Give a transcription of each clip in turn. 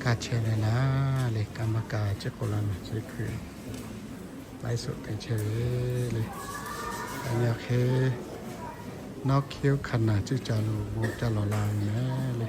Ka chehˇ ve naˍ le, kaˇ maˇ kaˇ chi k'o la naˍ chi hkui laiˉ suhˍ te chehˇ ve le. Aˬ nyi awˬ hk'e nawˉ hkiˉ oˇ hk'a naˬ ciˇ ca lo bon ca lawˬ la ve naˍ le.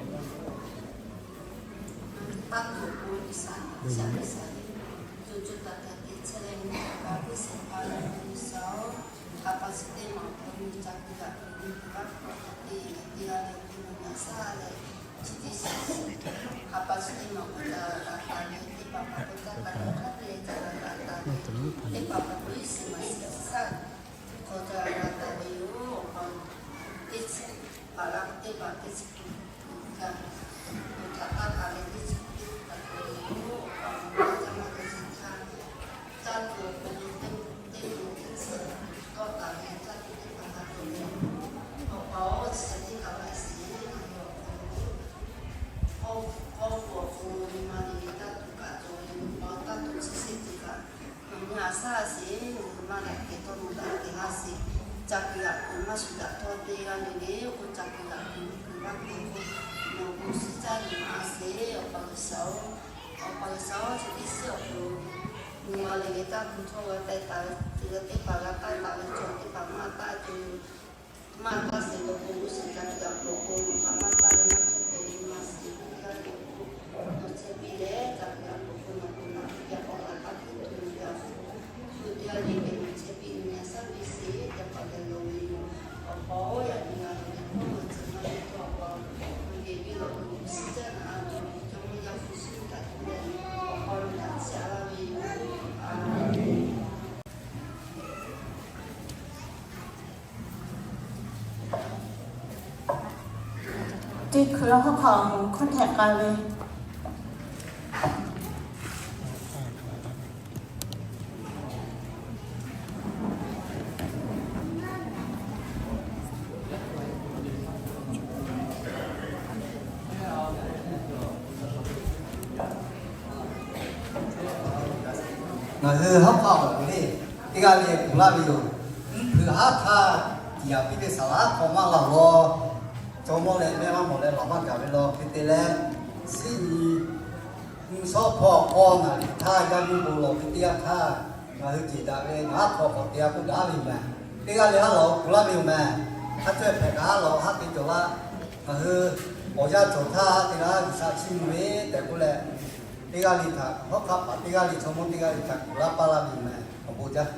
Nawˬ nyi a shaˉ sheˍ, nawˬ hui maˇ daꞈ kehˬ tawˇ nawˬ daꞈ kehˬ laˇ sheˍ. Ca kuiˬ yaꞈ kuiˬ maˇ shuˍ daꞈ htawˇ teˇ g'aˇ le le k'o, ca kuiˬ yaꞈ kuiˬ mvuhˇ kuiˬ maˇ kuiˬ k'o, nawˬ bon shiˍ caˇ ve maˇ sheˍ. Awˬ pa G'uiˬsha-oˬ, Awˬ pa G'uiˬsha-oˬ, chi teˇ shiˉ awˬ hk'aw lo nyi ma le le taˇ kuˬ htawˇ g'a teh taˍ ve, teˇ hpaˍ g'a taˇ taˍ ve cawˬ, teˇ hpaˍ maˇ taˇ cawˬ ve maˇ taˇ sheˍ. Nawˬ bon g'uˇ suhˍ ca kuiˬ yaꞈ kuiˬ k'o, nawˬ htaꞈ maˇ taˇ ve maˇ chehˇ tehꞈ nyi ma sheˍ. Teˇ g'aˇ le k'o, nawˬ chehˇ piˇ leh ca kuiˬ yaꞈ kuiˬ k'o, nawˬ bon naꞈ piˇ yaꞈ k'aw la taˇ piˇ tuˬ ve yaꞈ k'o, shu teˇ g'aˇ le k'o, nawˬ chehˇ piˇ nyi ma shaˉ piˇ sheˍ. Teˇ hpaˍ geh lo ve yoˬ. Awˬ pa-oˬ, yaꞈ nyi ngaˬ hui ve hkawˇ ma tcuh maˇ ve htawˇ, Awˬ pa-oˬ, nawˬ geh piˇ lawˬ ve shiˍ caˇ naˍ a tuˬ ve Jawˇmawˇ Yaˇ hpu shiˉ taˍ tuˬ leh, Awˬ pa nawˬ htaꞈ chiˇ aꞈ laˇ ve yoˬ. Teˇ hkui hawˉ hk'aw hkawˇ htehꞈ k'ai ve. Ngaˬ hui hawˉ hk'aw awˬ hk'aw lo le, teˇ g'aˇ le kuˬ laˇ ve yoˬ. Mvuhˇ hpeuꞈ haˉ htaˇ, yaꞈ piˇ ve saˍ laˍ haˉ hk'aw maˇ laˬ law. Jawˇmawˇ leh mehˆ maˇ mawˬ leh laˬ maˇ gaˬ ve law. Hk'e te leh, shinˉ nyi mvuhˇ shawˉ hpawˇ k'awˇ naˍ riˍ htaˇ, yaˇ miˇ bon lawˬ ve teˇ yanˇ htaˇ, ngaˬ hui ceˬ daꞈ ve ngaˬ haˉ hk'aw k'awꞈ te a k'oˆ daꞈ ve yoˬ meh. Teˇ g'aˇ le haˉ lawˬ kuˬ laˇ ve yoˬ meh. Haˉ cawehˇ hpehꞈ kaꞈ haˉ lawˬ haˉ te cawˬ laˇ. Ngaˬ hui awˬ yanˇ cawˬ htaˇ teˇ g'aˇ G'uiˬsha chiˇ mvuh ve tehꞈ k'oˆ leh, teˇ g'aˇ le htaꞈ hawˉ hk'aˆ paˍ teˇ g'aˇ le chaw mawˇ teˇ g'aˇ le htaꞈ kuˬ laˇ paˇ laˇ ve yoˬ meh. Awˬ bon jaˇ.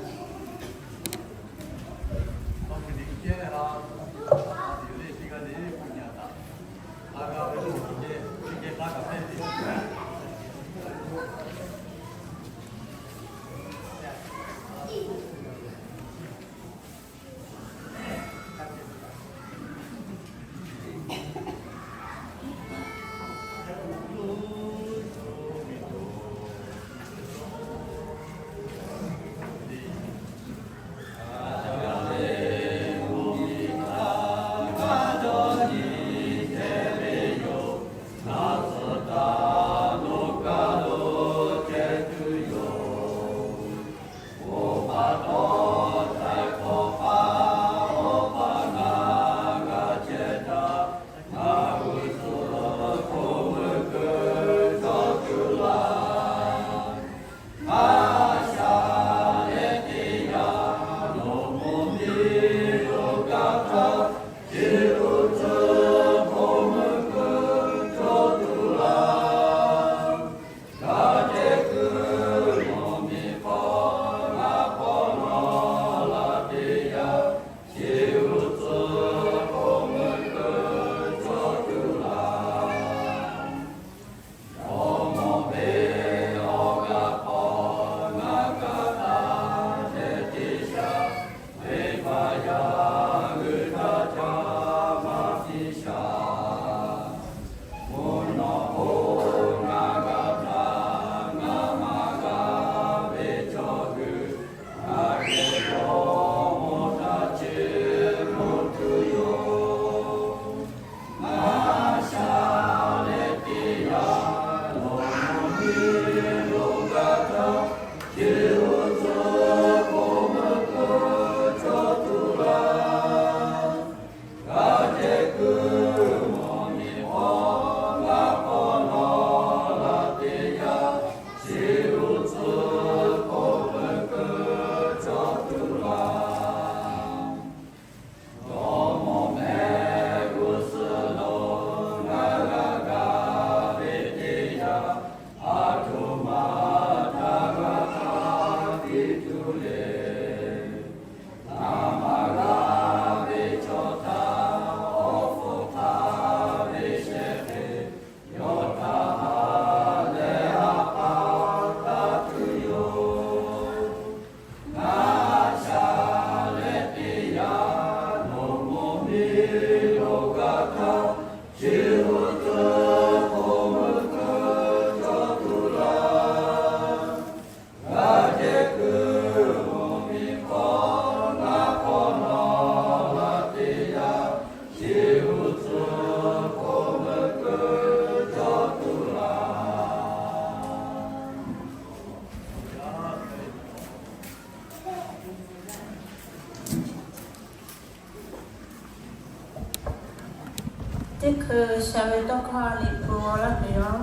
Teˇ hkui sha ve tawˇ hkawˇ Liꞈ hpu awˬ laˇ tuˬ yoˬ.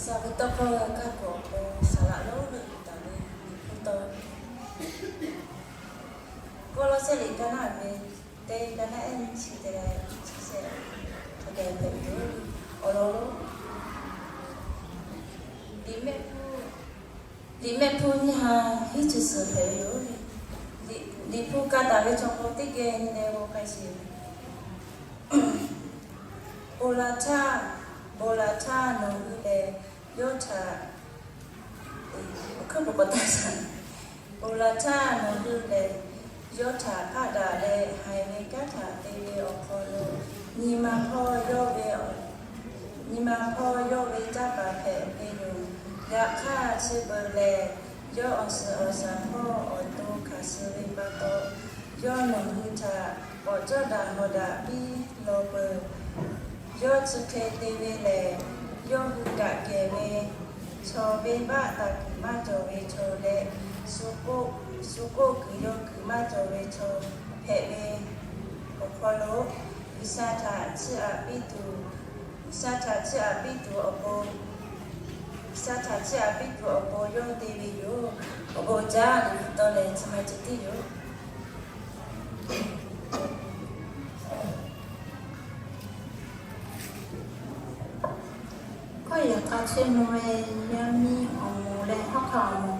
Sha ve tawˇ hkawˇ kaˇ kawꞈ awˬ pon saˍ laꞈ lonˉ ve taˍ ve Liꞈ hpu taw, Kawˇlawˇsehˇ liꞈ ka naˆ ve teˇ, ka naˆ ehˉ nyiˇ chi te leh chi shehˆ hk'a gaˬ hpehꞈ ve yoˬ. Awˬ lawn lonˉ, liꞈ mehˆ hpu, liꞈ mehˆ hpu nyiˇ ha hiˉ chi suhˍ hpehꞈ ve yoˬ. Liꞈ hpu ka taˍ ve chaw k'o teˇ geh nyi leh g'aw k'ai sheˍ. Ponˬ laˬ htaˇ, ponˬ laˬ htaˇ nawˬ hui lehˬ yawˇ htaꞈ, awˬ hkuiˉ peuˬ k'awꞈ taˇ shaˍ. Ponˬ laˬ htaˇ nawˬ hui lehˬ yawˇ htaꞈ hpaˆ daꞈ leh haiˬ ve kanˉ htaꞈ te ve awˬ hk'aw lo, nyi ma hpawˇ yawˇ ve, nyi ma hpawˇ yawˇ ve caˇ paˍ hpehꞈ ve yoˬ. Yaꞈ hk'aˇ chi beuꞈ lehˬ, yawˇ awˬ suhˍ awˬ shaˍ hpawˇ awˬ to hkanˍ suh ve pa taw, yawˇ nawˬ hui htaꞈ k'awꞈ cawˇ daꞈ hawˍ daꞈ piˇ law peuˬ. Yawˇ chi hk'e te ve lehˬ, yawˇ hui daꞈ kehˬ ve chaw, venˇbaˆ taˍ kuiˬ maˇ cawˬ ve chaw leh, shu k'oˆ kuiˬ yaw kuiˬ maˇ cawˬ ve chaw hpehꞈ ve awˬ hk'aw lo, G'uiˬsha htaꞈ chiˇ aꞈ piˇ tuˬ, G'uiˬsha htaꞈ chiˇ aꞈ piˇ tuˬ awˬ pon, G'uiˬsha htaꞈ chiˇ aꞈ piˇ tuˬ awˬ pon yawˇ te ve yoˬ. Awˬ bon jaˇ. Liꞈ hpu taw lehˬ chi ma ceh tiˉ yoˬ. Hkawˇ yaꞈ k'a chehˇ nu ve yaˇ miˇ awˬ moˍ leh hawˉ hk'aˇ awˬ moˍ.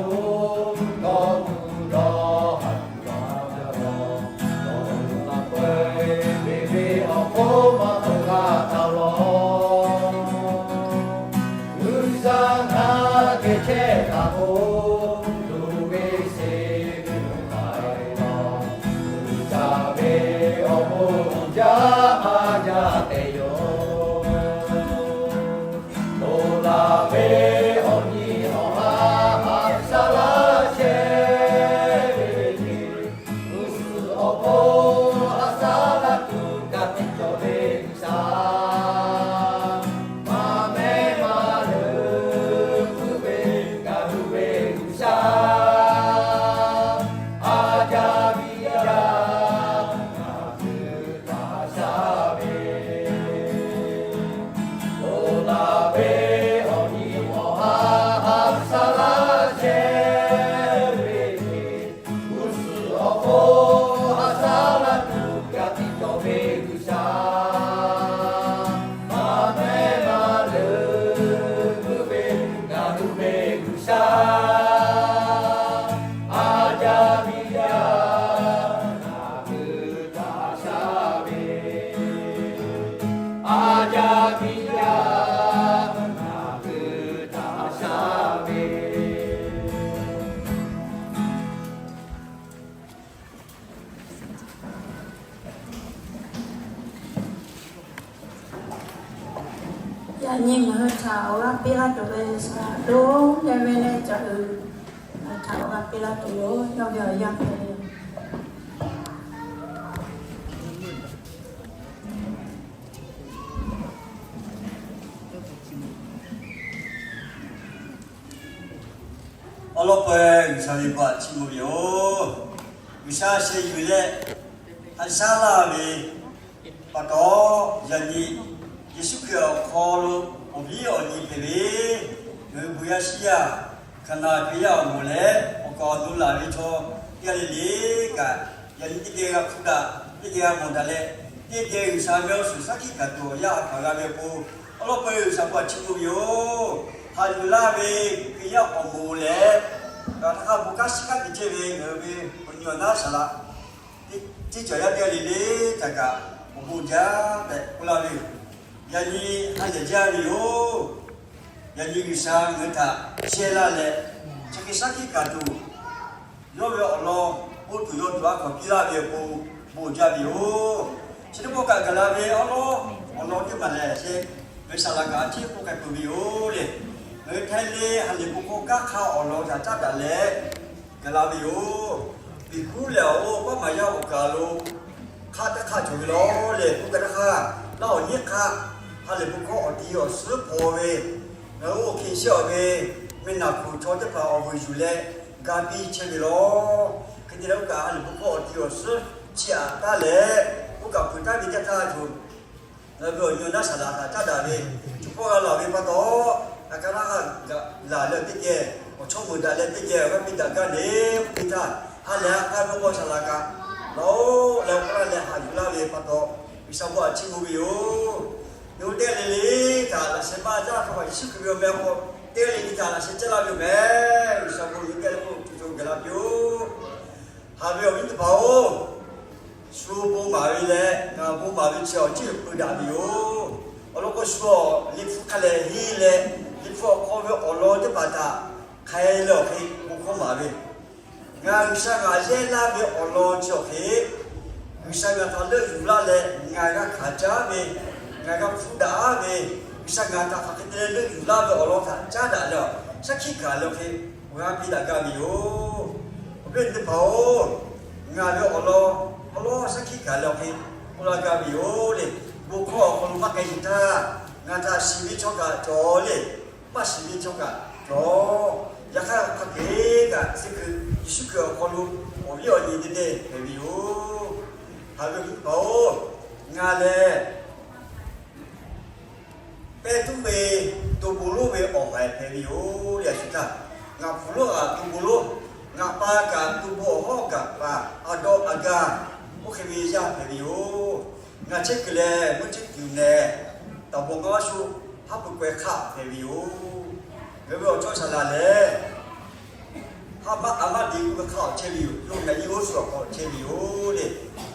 Nawˬ tuˬ dawˇ haˍ tuˬ g'a jaˇ lawˬ. Nawˬ hui laꞈ peuˬ ve ve awˬ hk'oˆ maˇ hpeuꞈ g'a taˍ lawˬ. G'uiˬsha ngaˬ geh chehˇ taˍ k'o, tuˬ ve seˍ ve hpehꞈ lawˬ. G'uiˬsha ve awˬ bon jaˇ maˇ jaˇ tehꞈ yoˬ. Toˬ laˬ ve awˬ nyi awˬ ha haꞈ shaˉ laˇ chehˇ ve le. G'uˇ suhˍ awˬ hk'oˆ haꞈ shaˉ laˇ tuˬ ka tiꞈ cawˬ ve G'uiˬsha, maˇ mehˉ maˇ leuˉ puiˉ ve ngaˬ hui ve G'uiˬsha, a jaˇ miˇ jaˇ ngaˬ hui htaꞈ haꞈ shaˉ ve, toˬ laˬ ve awˬ nyi awˬ ha haꞈ shaˉ laˇ chehˇ ve le. G'uˇ suhˍ awˬ hk'oˆ haꞈ shaˉ laˇ tuˬ ka tiꞈ cawˬ ve G'uiˬsha, maˇ mehˉ maˇ leuˉ puiˉ ve ngaˬ hui ve G'uiˬsha, a jaˇ miˇ jaˇ ngaˬ hui htaꞈ haꞈ shaˉ ve, a jaˇ miˇ jaˇ ngaˬ hui htaꞈ haꞈ shaˉ ve. Yaꞈ nyi ngaˬ hui htaꞈ awˬ g'aˇ piˇ laˇ tuˬ ve G'uiˬsha, to yaˇ ve leh caꞈ uiˍ ngaˬ hui htaꞈ awˬ g'aˇ piˇ laˇ tuˬ yoˬ. Yawˇ ve awˬ yanˇ hpehꞈ ve yoˬ. Awˬ lawn peuˬ G'uiˬsha ve bon htaꞈ chiˇ mvuh ve yoˬ. G'uiˬsha sheh yuˬ leh haꞈ shaˉ laˇ ve pa taw, yaꞈ nyi Yeˍsuˆ Hkriꞈ awˬ hk'aw lo awˬ viˉ awˬ nyi hpehꞈ ve, ngaˬ hui bon yaˇ shiˉ yaˇ, Hkaˍnanˍ Hkriꞈ yaˇ awˬ moˍ leh awˬ kaˍ awˬ nu laˬ ve chaw teˇ g'aˇ le le kaꞈ, yaꞈ nyi teˇ geh g'a hpuˇ daꞈ, teˇ geh g'a mawˬ daꞈ leh, teˇ geh G'uiˬsha mehˆ g'uˇ suhˍ shaˉ hkiˆ kaꞈ tuˬ awˬ yanˇ a hkaˍ g'a ve awˬ pon, awˬ lawn peuˬ G'uiˬsha bon htaꞈ chiˇ mvuh ve yoˬ. Haꞈ yuˬ laˇ ve Hkriꞈ yaˇ awˬ moˍ leh, ngaˬ htaꞈ hk'a bon kanˉ shiˉ kanˉ te chehˇ ve ngaˬ hui ve awˬ nyi awˬ naˉ saˍ laꞈ teˇ cawˬ yaˇ teˇ g'aˇ le le htaꞈ kaꞈ awˬ bon jaˇ tehꞈ k'oˆ laˇ ve yoˬ. Yaꞈ nyi ha lehˬ jaˇ ve yoˬ. Yaꞈ nyi G'uiˬsha ngaˬ hui htaꞈ chehˇ laˇ leh, chi hk'e shaˉ hkiˆ kaꞈ tuˬ, yawˇ ve awˬ lawn bon tuˬ yaw tuˬ a hkaw piˇ laˇ ve awˬ pon bon jaˇ ve yoˬ. Chi teˇ pawˆ kaꞈ gaˬ la ve awˉ lawˉ awˬ lawn teˇ maˬ lehˬ, chi ve saˍ laꞈ kaꞈ a ciˉ k'oˆ k'ai peuˬ ve yoˬ le. Ngaˬ hui Htaiˇ le ha lehˬ bon hkawˇ kanˉ hk'a awˬ lawn htaꞈ caˉ daꞈ leh gaˬ la ve yoˬ. Miˬguiˬ lehˬ, oˇ paˉ maˍ yaˇ awˬ kaˍ lo hk'aˆ teˇ hk'aˆ cawˬ ve lawˬ lehˬ, k'oˆ gaˇ htaˇ hk'aˇ, laˇ awˬ nyiˉ hk'aˆ ha lehˬ bon hkawˇ awˬ ti awˬ suhˉ hpaw ve, ngaˬ hui oˇ hk'e shehˇ awˬ ve meh naˬ hkuiˬ chaw teˇ hpaˍ awˬ vuiˬ yuˬ leh ga piˇ chehˇ ve lawˬ. Hk'e te leh oˇ kaꞈ ha lehˬ bon hkawˇ awˬ ti awˬ suhˉ chiˇ aꞈ taˉ leh, oˇ kaꞈ peuˬ taˉ ve teˇ htaˇ tuˬ, ngaˬ hui ve awˬ nyi awˬ naˉ saˍ laꞈ htaꞈ caˉ daꞈ ve, chi hpawˇ g'a laˬ ve pa taw, a ka laˇ g'a laˬ leh teˇ geh, awˬ chawˇ meuˍ daꞈ leh teˇ geh awˬ g'aˇ piˇ daꞈ gaˇ le k'oˆ ve htaˇ, ha lehˬ a k'a ve k'aw saˍ laꞈ kaꞈ lawˬ leh k'oˆ laˇ leh haꞈ yuˬ laˇ ve pa taw, G'uiˬsha bon htaꞈ chiˇ mvuh ve yoˬ. Nawˬ hui teˇ g'aˇ le le htaꞈ laꞈ sheh maˇ caˉ laˇ htaˇ, Yeˍsuˆ Hkriꞈ ve awˬ meh awˬ hk'aw teˇ g'aˇ le le htaꞈ laꞈ sheh caˉ laˇ ve yoˬ meh. G'uiˬsha bon nawˬ hui teˇ g'aˇ le k'o co co gaˬ la piˇ-oˆ. Haꞈ ve awˬ viˉ teˇ hpaˍ-oˬ, shu bon maˍ ve leh ngaˬ bon maˍ ve chi awˬ ceuˬ peuˬ daꞈ ve yoˬ. Awˬ lawn k'o, shu awˬ liꞈ hpu hk'a lehˬ henˇ leh, liꞈ hpu awˬ hk'aw ve awˬ lawn teˇ hpaˍ htaꞈ hk'ai leh awˬ hk'e bon hkawˇ maˍ ve, ngaˬ G'uiˬsha ngaˬ yehˇ laˇ ve awˬ lawn chi awˬ hk'e, G'uiˬsha ngaˬ htaꞈ leuˆ yuˬ laˇ leh ngaˬ g'a hkanˍ caˉ ve, ngaˬ g'a hpuˇ daꞈ ve, G'uiˬsha ngaˬ htaꞈ hk'aˬ hk'e te leh leuˆ yuˬ laˇ ve awˬ lawn htaꞈ caˉ daꞈ leh, shaˉ hkiˆ hkanˍ leh awˬ hk'e g'a piˇ daꞈ gaˇ ve yoˬ. Awˬ viˉ teˇ hpaˍ-oˬ, ngaˬ ve awˬ lawn awˬ lawn shaˉ hkiˆ hkanˍ leh awˬ hk'e k'oˆ laˇ gaˇ ve yoˬ le. Bon hkawˇ awˬ hk'aw lo maˇ k'ai sheˍ htaˇ, ngaˬ htaꞈ shiˍ ve chaw kaꞈ cawˬ le, maˇ shiˍ ve chaw kaꞈ cawˬ. Yaꞈ hk'aˇ hk'a hk'e kaꞈ, chi hkui Yeˍsuˆ Hkriꞈ awˬ hk'aw lo awˬ viˉ awˬ nyi teˇ geh hpehꞈ ve yoˬ. Haꞈ ve awˬ viˉ teˇ hpaˍ-oˬ, ngaˬ lehˬ pehˇ tuˉ ve to bon lonˉ ve awˬ haiˬ hpehꞈ ve yoˬ le. A shu htaˇ, ngaˬ hpu lonˉ kaꞈ to bon lonˉ, ngaˬ pa kaꞈ to bon awˬ hawˉ kaꞈ paˍ, a dawˇ a gaˇ, oˇ hk'e ve yaˇ hpehꞈ ve yoˬ. Ngaˬ chehˇ kuiˬ lehˬ, mvuhˇ ceˇ kuiˬ nehˬ, taˍ bawˬ ngaˇ shu haˉ pui k'awehˇ hk'aˆ hpehꞈ ve yoˬ. Ngaˬ ve awˬ chawˇ saˍ laꞈ lehˬ, A maˇ a maˇ te k'oˆ ve hk'aˇ awˬ chehˇ ve yoˬ. Yawˇ ngaˬ nyi oˇ shu awˬ hk'aw chehˇ ve yoˬ le.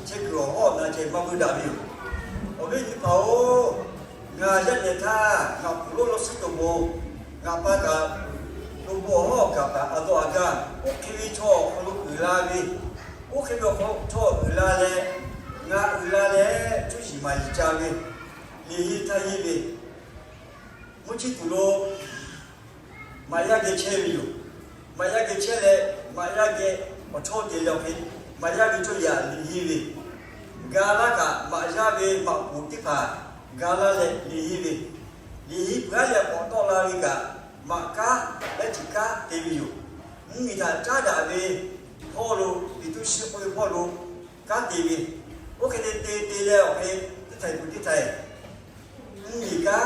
Chehˇ kuiˬ awˬ hawˉ na ceh maˇ meuˇ daꞈ ve yoˬ. Awˬ viˉ nyi teˇ hpaˍ-oˬ, ngaˬ yaˇ nehˬ htaˇ ngaˬ kuˬ lonˉ lo suhˉ to bon, ngaˬ pa kaꞈ to bon awˬ hawˉ kaꞈ kaꞈ a dawˇ a gaˇ, oˇ hk'e ve chaw awˬ hk'aw lo uiˍ la ve, oˇ hk'e ve awˬ hk'aw chaw uiˍ la leh, ngaˬ uiˍ la leh cuˇ yiˍ maˍ yiˍ ca ve, liꞈ henˇ htaˇ henˇ ve, mvuhˇ chi tuˬ lo maꞈ yaˇ geh chehˇ ve yoˬ. Maꞈ yaˇ geh chehˇ leh, maꞈ yaˇ geh awˬ chawˇ te leh awˬ hk'e, maꞈ yaˇ ve cawˇ yaꞈ liꞈ henˇ ve, ga laˇ kaꞈ maꞈ yaˇ ve maꞈ poˍ teˇ hpaˍ ga laˇ leh liꞈ henˇ ve, liꞈ henˇ peuˬ aˉ leh k'awꞈ tawˆ la ve kaꞈ, maꞈ kanˉ ehˉ tiꞈ kanˉ te ve yoˬ. Mvuhˇ miˬ htaꞈ caˉ daꞈ ve hpawˇ lo, peˍ tuˇ shiˉ k'oˆ ve hpawˇ lo kanˉ te ve, oˇ hk'e te te te leh awˬ hk'e, teˇ htaiˍ peuˬ teˇ htaiˍ mvuhˇ miˬ kanˉ,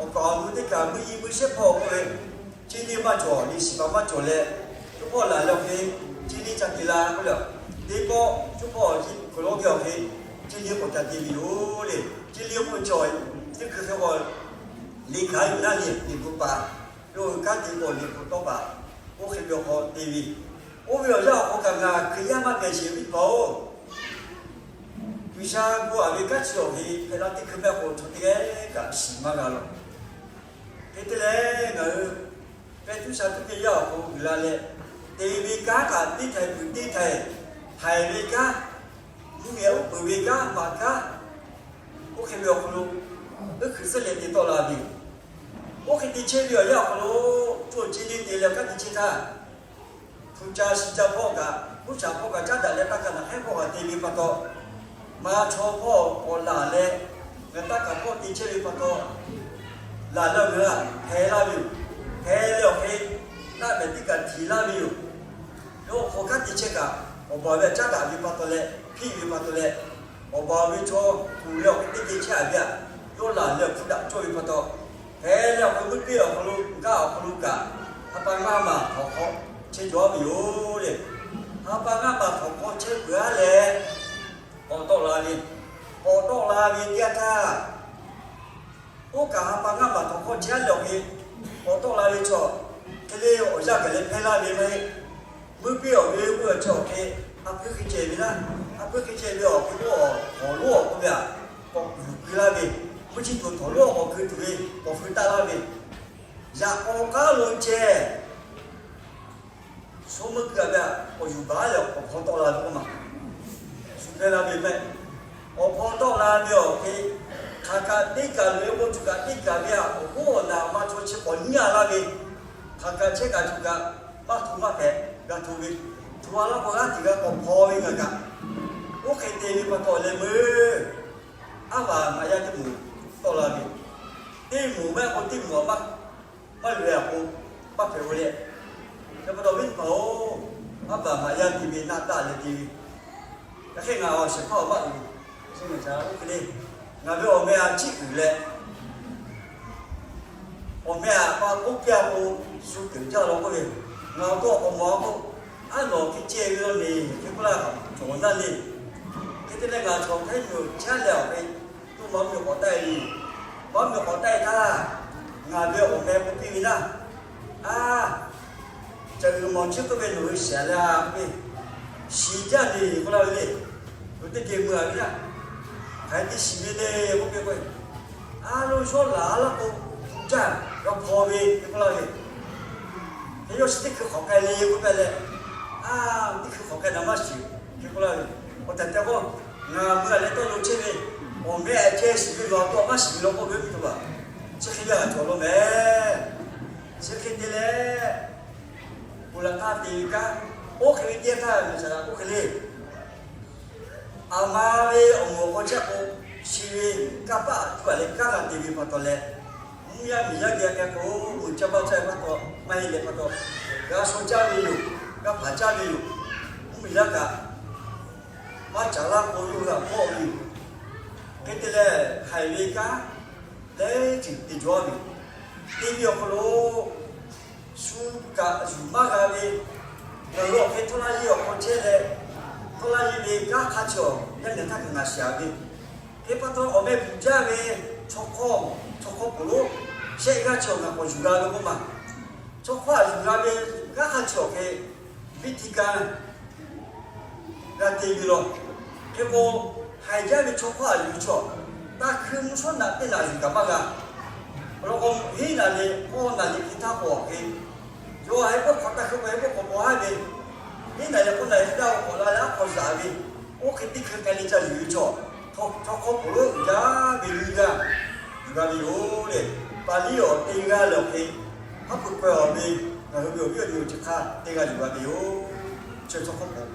awˬ kaˍ awˬ nu teˇ kaꞈ mvuhˇ yiˇ mvuhˇ shehˉ hpawˇ k'oˆ ve, chi liˇ maˇ cawˬ, liꞈ shiˍ paˍ maˇ cawˬ leh, coˇ hpawˇ laˬ leh awˬ hk'e, chi liˇ ca te la k'oˆ leh, teˇ pawˆ coˇ hpawˇ awˬ hk'e kuiˬ lonˉ geh awˬ hk'e, chi liˇ k'awꞈ ca te ve yoˬ le. Chi liˇ k'oˆ ve chaw teˇ hkui hk'e k'o, liꞈ hkanˍ yuˬ naˉ liꞈ, liꞈ bvuhꞈ paˍ, yawˇ hui kanˉ te k'o liꞈ bvuhꞈ tawˆ paˍ, oˇ hk'e ve awˬ hk'aw te ve. Oˇ ve awˬ yanˇ awˬ hk'aw kaꞈ ngaˬ Hkriꞈ yaˇ maˇ kehˬ sheˍ ve teˇ hpaˍ-oˬ, G'uiˬsha bon aꞈ ve kanˉ chi awˬ hk'e hpehꞈ la teˇ hkui pehˇ k'o, chaw teˇ g'aˇ kaꞈ shiˍ maˇ g'a lawˬ. Hk'e te leh ngaˬ hui pehˇ tuˉ sha tuˉ ve yaˇ awˬ hk'aw uiˍ la leh, te ve kanˉ kaꞈ teˇ htaiˍ peuˬ teˇ htaiˍ, haiˬ ve kanˉ, mvuhˇ miˬ uˉ peunˍ ve kanˉ, maꞈ kanˉ, oˇ hk'e ve awˬ hk'aw lo, uˉ hkui suhˉ leh te tawˆ la ve yoˬ. Oˇ hk'e te chehˇ ve awˬ yanˇ awˬ hk'aw lo, co ceh le te leh kanˉ te chehˇ htaˇ, hpu ca shi ca hpawˇ kaꞈ, kuˉ shaˍ hpawˇ kaꞈ caˉ daꞈ leh taˇ kaꞈ naˬ hk'ehˉ hpawˇ kaꞈ te ve pa taw, maˇ chaw hpawˇ k'awꞈ laˬ leh, ngaˬ taˇ kaꞈ hpawˇ te chehˇ ve pa taw, laˬ leh ngaˬ hui hpehˇ laˇ ve yoˬ. Hpehˇ leh awˬ hk'e, taˆ mehˍ teˇ kaꞈ htiˍ laˇ ve yoˬ. Yawˇ hk'aw kanˉ te chehˇ kaꞈ, awˬ baˬ ve caˉ daꞈ ve pa taw leh, hpiˆ ve pa taw leh, awˬ baˬ ve chaw kuˬ leh awˬ hk'e teˇ geh chehˇ a ve aꞈ, yawˇ laˬ leh awˬ hpfuhˇ daꞈ cawˇ ve pa taw, hpehˇ leh awˬ hk'aw lo meuˇ piˇ awˬ hk'aw lo, gaˇ awˬ hk'aw lo kaꞈ, ha pa ngaˇ maˬ htawnˍ hk'aw chehˇ cawˬ ve yoˬ le. Ha pa ngaˇ maˬ htawnˍ hk'aw chehˇ peuˬ aˉ leh, k'awꞈ tawˆ la ve, k'awꞈ tawˆ la ve teˇ yanˇ htaˇ, oˇ kaꞈ ha pa ngaˇ maˬ htawnˍ hk'aw chehˇ aˉ leh awˬ hk'e, k'awꞈ tawˆ la ve chaw, hk'e le awˬ yanˇ gaˬ leh hpehˇ laˇ ve maˇ heˆ. Meuˇ piˇ awˬ ve k'oˆ ve chi awˬ hk'e, a puiˉ hk'e ceh ve laˇ. A puiˉ hk'e ceh ve awˬ hk'e k'o, awˬ hk'aw lo awˬ k'oˆ ve aꞈ, k'awꞈ kuˬ keu laˇ ve, mvuhˇ chi tuˬ hk'aw lo awˬ k'awꞈ keu tuˬ ve, k'awꞈ feu taˆ laˇ ve, yaꞈ k'aw k'aˉ lo ceh, sho meuˇ keu a ve aꞈ k'awꞈ yuˬ baˬ leh awˬ hpaw tawˆ la ve k'oˆ ma, shu hpehˇ laˇ ve mehˆ. Awˬ hpaw tawˆ la ve awˬ hk'e, hk'aˬ kaꞈ teˇ kaˬ loꞈ e k'o, cuˬ kaꞈ teˇ kaˬ ve aꞈ, awˬ hoˉ awˬ naˬ ma chaw chi k'awꞈ nyi a laˇ ve, hk'aˬ kaꞈ chehˇ kaꞈ cuˬ kaꞈ maˇ hto maˇ hpehꞈ g'a hto ve, hto a laˇ k'o g'aˇ tiꞈ g'a k'awꞈ hpaw ve ngaˬ kaꞈ, oˇ hk'e te ve pa taw leh meuˇ, aˉ vaˬ maꞈ yaˇ teˇ moˍ tawˆ la ve, teˇ moˍ maˇ k'o teˇ moˍ aꞈ maˇ maˇ loꞈ e aꞈ k'o, maˇ hpehꞈ ve leh, yaꞈ pa taw viˉ teˇ hpaˍ-oˬ, aˉ vaˬ maꞈ yaˇ te ve naˆ taˆ leh te ve, yaꞈ hk'e ngaˬ awˬ shehˍ hpaˇ awˬ maˆ uiˍ, oˇ hk'e le, ngaˬ ve awˬ meh a ciˉ uiˍ leh, awˬ meh aꞈ pa k'oˆ piˇ a k'o, shu teꞈ jaˇ law k'oˆ ve, ngaˬ awˬ to awˬ mawˬ a k'o, aˉ nawˬ hk'e ceh ve law le, hk'e k'oˆ laˇ, cawˬ naˇ le. Hk'e te leh ngaˬ chaw hk'aˬ hk'e miˬ awˬ chehˇ leh awˬ hk'e, to ma miˬ k'awꞈ taˆ e ve, ma miˬ k'awꞈ taˆ e htaˇ, ngaˬ ve awˬ meh k'oˆ piˇ ve naˇ, a, caˬ uiˍ mawˬ chi k'oˆ ve nawˬ hui shiˍ a le a k'oˆ ve, shiˍ jaˇ le k'oˆ laˇ ve le. Nawˬ teˇ geh mui a ve naˇ, hk'aˬ hk'e te shiˍ ve le k'oˆ piˇ k'o, a lo shawˉ laˬ a laˇ k'o, jaˇ g'a hpaw ve k'oˆ laˇ ve, hk'e yawˇ chi teˇ hkui hk'awꞈ k'ai le k'oˆ piˇ leh, a, teˇ hkui hk'awꞈ k'ai naˬ maˇ shiˍ ve k'oˆ laˇ ve, awˬ tehˬ tehˬ k'o, ngaˬ mui a leh tawˇ lo chehˇ ve, awˬ meh a ceh shiˍ ve ngaˬ awˬ to maˇ shiˍ ve law k'oˆ ve mvuhˇ tuˬ a, chi hk'e ve a cawˬ lo mehˍ. Chi hk'e te leh, bon laꞈ k'aˉ te ve kanˉ, oˇ hk'e ve teˇ htaˇ ve saˍ laꞈ k'oˆ hk'e le, aˬ ma ve awˬ moˍ awˬ hk'aw chehˇ k'o, chi ve kanˇ paˆ tuˬ a leh kanˉ g'a te ve pa taw leh, mvuhˇ yaˇ miˬ yaˇ geh a k'ai k'o, uiˍ caˇ baˇ caˇ ve pa taw maˇ heˆ leh pa taw, g'a shaw jaˇ ve yoˬ, g'a hpanˍ jaˇ ve yoˬ. Mvuhˇ miˬ yaˇ kaꞈ maˇ caˍ laˇ k'o, yawˇ hui a hpawˇ ve yoˬ. Hk'e te leh, haiˬ ve kanˉ leh ceuˬ te jawˇ ve yoˬ. Teˇ ve awˬ hk'aw lo shu kaꞈ yuˬ maˇ g'a ve, ngaˬ hui awˬ hk'e htawˇ laˇ yeˇ awˬ hk'aw chehˇ leh, htawˇ laˇ yeˇ ve kanˉ hk'a chi awˬ yaˇ nehˬ htaˇ kaꞈ ngaˬ shiˍ a ve, hk'e pa taw awˬ meh bvuhꞈ jaˇ ve chaw hk'awˇ, chaw hk'awˇ peuˬ lo shehˆ g'aˇ chi awˬ ngaˬ k'awꞈ yuˬ g'a ve k'oˆ ma, chaw hk'awˇ a yuˬ g'a ve kanˉ hk'a chi awˬ hk'e viˇ htiˇ kaˇ g'a te ve law. Hk'e k'o, haiˬ jaˇ ve chaw hk'aˇ yuˬ ve chaw, taˇ hkui mvuhˇ shawˉ naꞈ teˇ naꞈ yuˬ kaꞈ maˇ g'a. Awˬ lawn k'o, hiˉ naꞈ leh k'awˇ naꞈ leh hk'e htaˇ k'awꞈ hk'e, yawˇ haiˬ k'oˆ hk'awꞈ taˇ hkui k'o, haiˬ k'oˆ k'awꞈ paw haˉ ve, hiˉ naꞈ leh k'awˇ naꞈ leh hk'e htaˇ k'awꞈ la leh aˉ hk'aw zaꞈ ve, oˇ hk'e teˇ hkui k'ai leh ca yuˬ ve chaw, chaw hk'aw poˬ lo uiˍ jaˇ ve nyiˇ g'aˇ yuˬ g'a ve yoˬ le. Paˍ liˇ awˬ teˇ g'aˇ leh awˬ hk'e, haˉ pui k'awehˇ awˬ ve, ngaˬ hui ve awˬ viˉ awˬ nyi awˬ chi hk'aˇ teˇ g'aˇ yuˬ g'a ve yoˬ. Chi chaw hk'aw poˬ.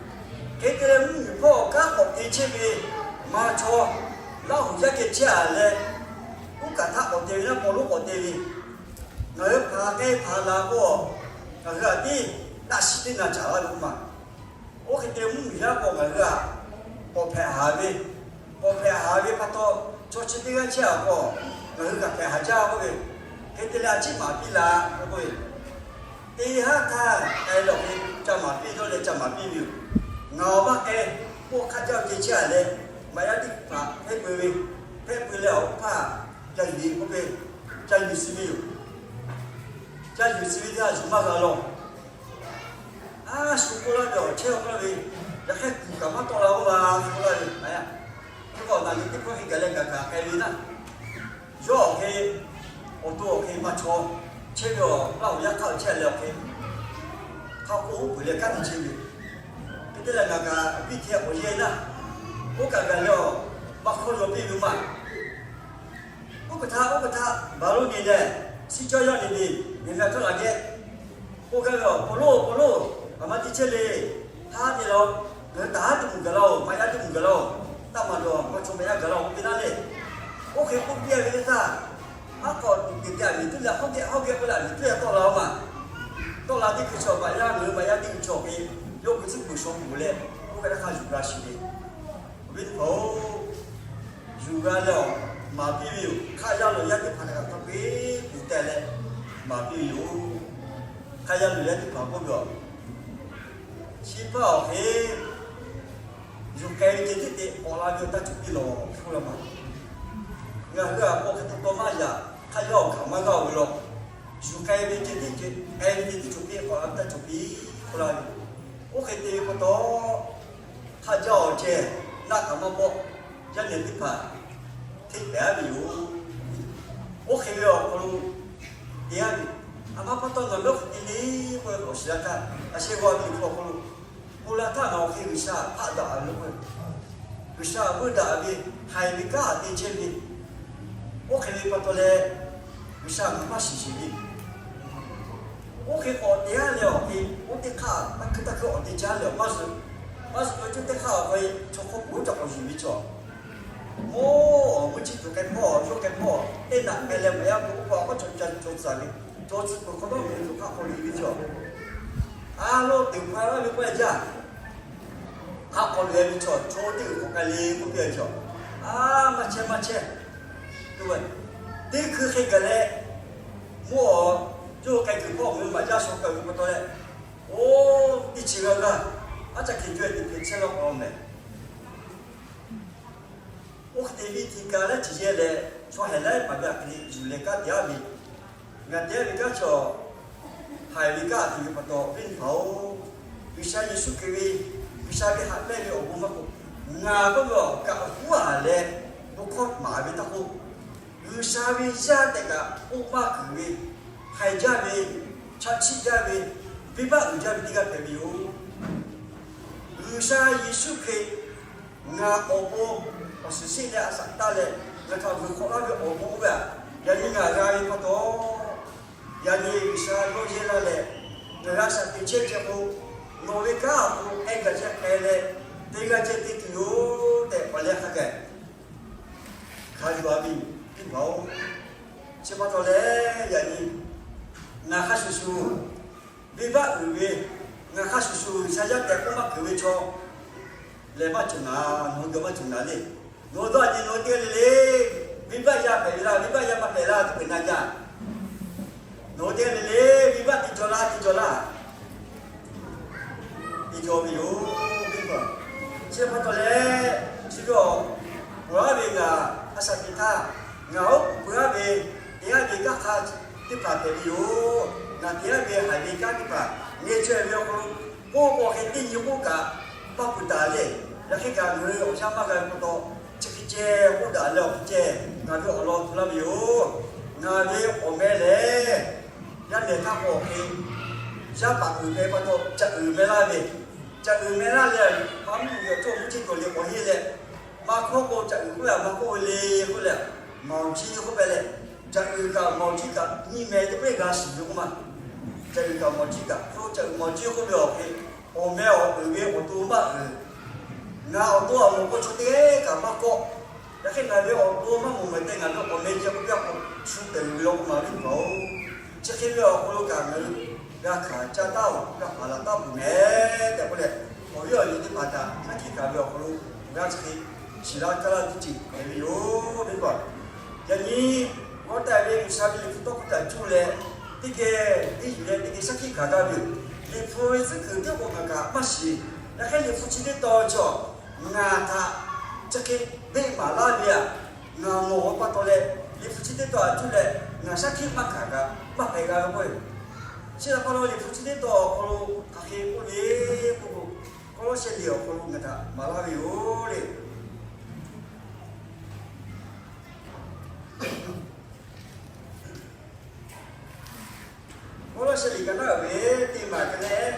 Hk'e te leh mvuhˇ miˬ hpawˇ awˬ kanˉ k'awꞈ te chehˇ ve maˇ chaw, Laˇ huˍ yaˇ geh chehˇ a leh, uˉ kaꞈ htaˆ k'awꞈ te ve, naˆ paw lonˉ k'awꞈ te ve, ngaˬ hui hpaˍ k'ai hpaˍ la k'o, ngaˬ hui htaꞈ tiˉ daꞈ shiˍ teˇ naˍ caˍ laˇ ve k'oˆ ma. Oˇ hk'e te mvuhˇ miˬ yaˇ k'o ngaˬ hui htaꞈ k'awꞈ hpehꞈ haˍ ve, k'awꞈ hpehꞈ haˍ ve pa taw, chaw chi teˇ g'aˇ chehˇ a k'o, ngaˬ hui kaꞈ hpehꞈ haˍ jaˇ k'oˆ ve, hk'e te leh a ciˉ maˍ piˇ la k'oˆ ve, teˇ haˉ htaˇ k'ai lawˬ ve ca maˍ piˇ dawˇ leh ca maˍ piˇ ve yoˬ. Ngaˬ awˬ maˇ k'ai, k'oˆ hk'aˇ jaˇ ve ceh chehˇ a leh, maꞈ yaˇ teˇ hpaˍ hpehˇ peuˬ ve, hpehˇ peuˬ leh awˬ hpaˇ ca yuˬ k'oˆ ve, ca yuˬ suh ve yoˬ. Ca yuˬ suh ve teˇ g'aˇ yuˬ maˇ g'a law. A shu k'oˆ laˇ ve awˬ chehˇ k'oˆ laˇ ve, yaꞈ hk'aˇ kuˬ kaꞈ maˇ tawˆ la oˇ la shu k'oˆ laˇ ve, a, teˇ pawˆ naˬ ve teˇ pawˆ hk'e gaˬ leh gaˬ kaꞈ k'ai ve naˆ. Yawˇ awˬ hk'e, awˬ to awˬ hk'e maˇ chaw, chehˇ ve awˬ laˇ awˬ yaˇ htaˇ chehˇ leh awˬ hk'e, hk'a k'oˆ peuˬ leh kanˉ te chehˇ ve. Hk'e te leh ngaˬ kaꞈ viˇ hte awˬ yehˇ naˆ, oˇ kaꞈ gaˬ leh awˬ maˇ hkawˇ yaw piˇ ve maˇ. Oˇ kaˬ htaˇ, oˇ kaˬ htaˇ baˬ lo nyi leh, shiˉ cawˇ yaˇ nyi ve, nyi ve a htaˇ laˬ geh k'oˆ gaˇ ve, Awˬ hk'aw lo, awˬ hk'aw lo, aˬ ma te chehˇ le. Htaˇ te la, ngaˬ hui taˍ haˉ teˇ moˍ gaˬ laˇ oˬ, maꞈ yaˇ teˇ moˍ gaˬ laˇ oˬ, taˇ maˍ dawˬ, maˇ chaw maꞈ yaˇ gaˬ laˇ oˬ k'oˆ piˇ laˇ le. Oˇ hk'e k'oˆ piˇ ve teˇ htaˇ, aˉ k'awꞈ tuˬ te te aˬ miˍ tuˉ leh hk'aw geh hk'aw geh k'oˆ leh aˬ miˍ tuˉ yaˇ tawˆ la oˬ ma. Tawˆ la teˇ hkui chaw maꞈ yaˇ ngaˬ hui maꞈ yaˇ teˇ hkui chaw hk'e, yawˇ hui tcuhˉ kuiˬ shaw kuˬ leh, oˇ hk'e htaˇ hk'a yuˬ g'a shiˍ ve. Awˬ viˉ teˇ hpaˍ-oˬ, yuˬ g'a leh awˬ maˍ piˇ ve yoˬ. Hk'aˆ yaˇ lawˬ yaˇ teˇ hpaˍ htaꞈ kaꞈ hk'a peˉ kuˬ teh leh maˍ piˇ ve yoˬ. Hk'aˆ yaˇ lawˬ yaˇ teˇ hpaˍ k'oˆ ve, Chi hpaˇ awˬ hk'e yuˬ k'ai ve ceh tiˉ te k'awꞈ la ve awˬ taˇ cawˬ piˇ lawˬ k'oˆ la ma. Ngaˬ hui a k'o hk'e te taw maˇ yaꞈ, hk'aˆ yaˇ awˬ hkanˍ maˇ g'aˇ oˬ ve law. Yuˬ k'ai ve ceh tiˉ, k'ai ve ceh tiˉ cawˬ piˇ, k'awꞈ la ve taˇ cawˬ piˇ k'oˆ laˇ ve. Oˇ hk'e te ve pa taw, hk'aˆ jaˇ awˬ ceh naˆ kaꞈ maˇ bawˆ, yaˇ nehˬ teˇ hpaˍ hteˇ pehˍ aˉ ve yoˬ. Oˇ hk'e ve awˬ hk'aw lo te aˉ ve, a ma pa taw ngaˬ lawˇ hk'e te le k'oˆ ve awˬ shiˍ la htaˇ, a sheh g'aw ve awˬ hk'aw lo, bon la htaˇ ngaˬ awˬ hk'e G'uiˬsha htaꞈ hpaˆ daꞈ ve k'o, G'uiˬsha veuˇ daꞈ ve, haiˬ ve kanˉ te chehˇ ve, oˇ hk'e ve pa taw leh, G'uiˬsha ngaˬ maˇ shiˍ shiˍ ve. Oˇ hk'e k'awꞈ te aˉ leh awˬ hk'e, oˇ teˇ hk'aˇ taˇ hkuiˇ taˇ hkuiˇ awˬ te caˇ leh awˬ maˇ zuhꞈ, maˇ zuhꞈ ve teˇ hk'aˇ awˬ hk'e, chaw hk'aw poˬ caꞈ k'awꞈ yuˬ ve chaw, mawˇ mvuhˇ chi tuˬ k'ai hpawˇ, yawˇ k'ai hpawˇ, teˇ naꞈ k'ai leh maꞈ yaˇ k'o, oˇ hk'aw k'awꞈ caw tcuh ve, caw tcuh peuˬ hk'awꞈ nawˉ ve tuˬ hk'aˇ k'awꞈ yuˬ ve chaw, a lo teꞈ hpu laˇ ve k'oˆ e jaˇ. Hk'aˆ hk'aw loꞈ e ve chaw, chaw teˇ g'uiˬ k'awꞈ k'ai le k'oˆ piˇ ve chaw, a, maˇ chehˇ maˇ chehˇ. Teˇ hkui hk'e gaˬ leh, mvuhˇ awˬ yawˇ k'ai kuiˬ hpawˇ ve maꞈ yaˇ shaw k'ai ve pa taw leh, oˇ teˇ chi g'aˇ g'aˇ, aˉ caˇ hkeh jawˇ e teꞈ hkeh chehˇ laˇ k'awꞈ mehˍ. Oˇ hk'e te viˇ hti ka laiˉ chi yehˇ leh, chaw haiˬ laiˉ paˍ ve aꞈ hk'e yuˬ leh kanˉ te aˉ ve, ngaˬ te aˉ ve kanˉ chaw, haiˬ ve kanˉ te ve pa taw, awˬ viˉ teˇ hpaˍ-oˬ, G'uiˬsha Yeˍsuˆ Hkriꞈ ve, G'uiˬsha ve haꞈ pehnˇ ve awˬ bon maˇ k'oˆ, ngaˬ k'oˆ ve awˬ kaꞈ awˬ huˉ a leh, bon hkawˇ maˍ ve taˇ k'oˆ, G'uiˬsha ve yaˇ tehꞈ kaꞈ k'oˆ maˇ kuiˬ ve, haiˬ jaˇ ve, chaꞈ chiˆ jaˇ ve, venˇbaˆ uiˍ jaˇ ve teˇ g'aˇ hpehꞈ ve yoˬ. G'uiˬsha Yeˍsuˆ Hkriꞈ ngaˬ awˬ pon awˬ shiˍ shiˆ leh a shaꞈ taˇ leh, ngaˬ htaꞈ vuiˬ hk'awꞈ laˇ ve awˬ bon oˇ ve aꞈ, yaꞈ nyi ngaˬ g'a ve pa taw, yaꞈ nyi G'uiˬsha yawˇ yehˇ laˇ leh, ngaˬ g'a shaꞈ teꞈ chehˇ ceh k'o, nawˬ ve kanˉ awˬ pon k'ai gaˬ ceh k'ai leh, te g'a ceh te tuˬ yoˬ tehꞈ k'awꞈ leh hk'a gaˬ hkanˍ yuˬ a ve yoˬ, teˇ hpaˍ-oˬ. Chi pa taw leh, yaꞈ nyi ngaˬ hk'a shuˍ shuˍ venˇbaˆ uiˍ ve, ngaˬ hk'a shuˍ shuˍ G'uiˬsha yaˇ tehꞈ k'oˆ maˇ kuiˬ ve chaw lehˬ, maˇ cawˬ naˍ, nawˬ hui geh maˇ cawˬ naˍ le. Nawˬ hui dawˇ a nyi nawˬ hui teˇ g'aˇ le le, venˇbaˆ yaˇ hpehꞈ ve laˇ, venˇbaˆ yaˇ maˇ hpehꞈ laˇ, teˇ peuˬ na jaˇ. Nawˬ hui teˇ g'aˇ le le, venˇbaˆ teˇ jaw laˇ, teˇ jaw laˇ, teˇ jaw ve yoˬ, teˇ jaw. Chi pa taw leh, chi ve awˬ, peuˬ aˉ ve ngaˬ a shaꞈ teꞈ htaˇ, ngaˬ oˉ k'oˍ peuˬ aˉ ve, te aˉ ve kanˉ hk'a teˇ hpaˍ hpehꞈ ve yoˬ. Ngaˬ te aˉ ve haiˬ ve kanˉ teˇ hpaˍ ngeh chaweh ve awˬ hk'aw lo K'oˆ k'o hk'e teˇ nyi k'oˆ kaꞈ maˇ peuˬ taˍ le. Yaꞈ hk'e kaꞈ ngaˬ hui awˬ yanˇ maˇ g'a ve pa taw, chi hk'e ceh k'oˆ daꞈ leh awˬ hk'e ceh ngaˬ ve awˬ lawn tu laˇ ve yoˬ. Ngaˬ ve awˬ meh lehˬ, yaˇ nehˬ htaˇ k'o hk'e, yaˇ paˍ uiˍ meh pa taw caꞈ uiˍ meh laˇ ve, caꞈ uiˍ meh laˇ leh, maˇ mvuhˇ miˬ awˬ cawˇ mvuhˇ ceˇ cawˬ le k'awꞈ henˇ leh, maˇ hkawˇ k'o caꞈ uiˍ k'oˆ leh maˇ k'oˆ ve le k'oˆ leh, maˍ awˬ ciˇ k'oˆ pehꞈ leh, caꞈ uiˍ kaꞈ maˍ awˬ ciˇ kaꞈ nyiˇ meh teˇ pehˇ g'a shiˍ ve k'oˆ ma. Caꞈ uiˍ kaꞈ maˍ awˬ ciˇ kaꞈ hk'e, caꞈ uiˍ maˍ awˬ ciˇ k'oˆ ve awˬ hk'e, awˬ meh awˬ uiˍ ve awˬ to maˇ uiˍ. Ngaˬ awˬ to a mawˬ k'o chaw teˇ g'aˇ kaꞈ maˇ kawˆ. Yaꞈ hk'e ngaˬ ve awˬ to maˇ mawˬ meh tehꞈ ngaˬ ve awˬ meh ceh k'oˆ piˇ a k'o, shu peuˬ ve law k'oˆ ma ve pa-oˬ. Chi hk'e ve awˬ hk'aw lo kaꞈ ngaˬ hui g'a hkanˍ caˇ taˉ-oˬ, g'a hpanˍ laˬ taˉ peuˬ meh tehꞈ k'oˆ leh, awˬ viˉ awˬ nyi teˇ hpaˍ htaꞈ shaˉ hkiˆ hkanˍ ve awˬ hk'aw lo g'a chi hk'e shiˍ laˇ kaˇ laˇ teˇ ceuˬ hpehꞈ ve yoˬ. Yaꞈ nyi g'awˇ taˍ ve G'uiˬsha ve Liꞈ hpu tawˇ hkawˇ htaꞈ cuˇ leh, teˇ geh henˇ yuˬ leh teˇ geh shaˉ hkiˆ hkanˍ gaˇ ve yoˬ. Liꞈ hpu ve tcuhˉ kuiˬ teˇ k'o ngaˬ kaꞈ maˇ shiˍ. Yaꞈ hk'e Liꞈ hpu chi teˇ tawn chaw ngaˬ htaꞈ chi hk'e beˆ maˍ laˇ ve aꞈ, ngaˬ mawˬ ve pa taw leh, Liꞈ hpu chi teˇ tawn htaꞈ cuˇ leh ngaˬ shaˉ hkiˆ maˇ hkanˍ g'a, maˇ hpehꞈ g'a ve k'oˆ ve. Chi htaꞈ pa taw Liꞈ hpu chi teˇ tawn awˬ hk'aw lo hk'aˬ hk'e k'oˆ le k'oˆ k'o, Kawˇlawˇsehˇ liꞈ awˬ hk'aw lo ngaˬ htaꞈ maˍ laˇ ve yoˬ le. Kawˇlawˇsehˇ liꞈ ka naˉ ve teˇ maˬ ka leh,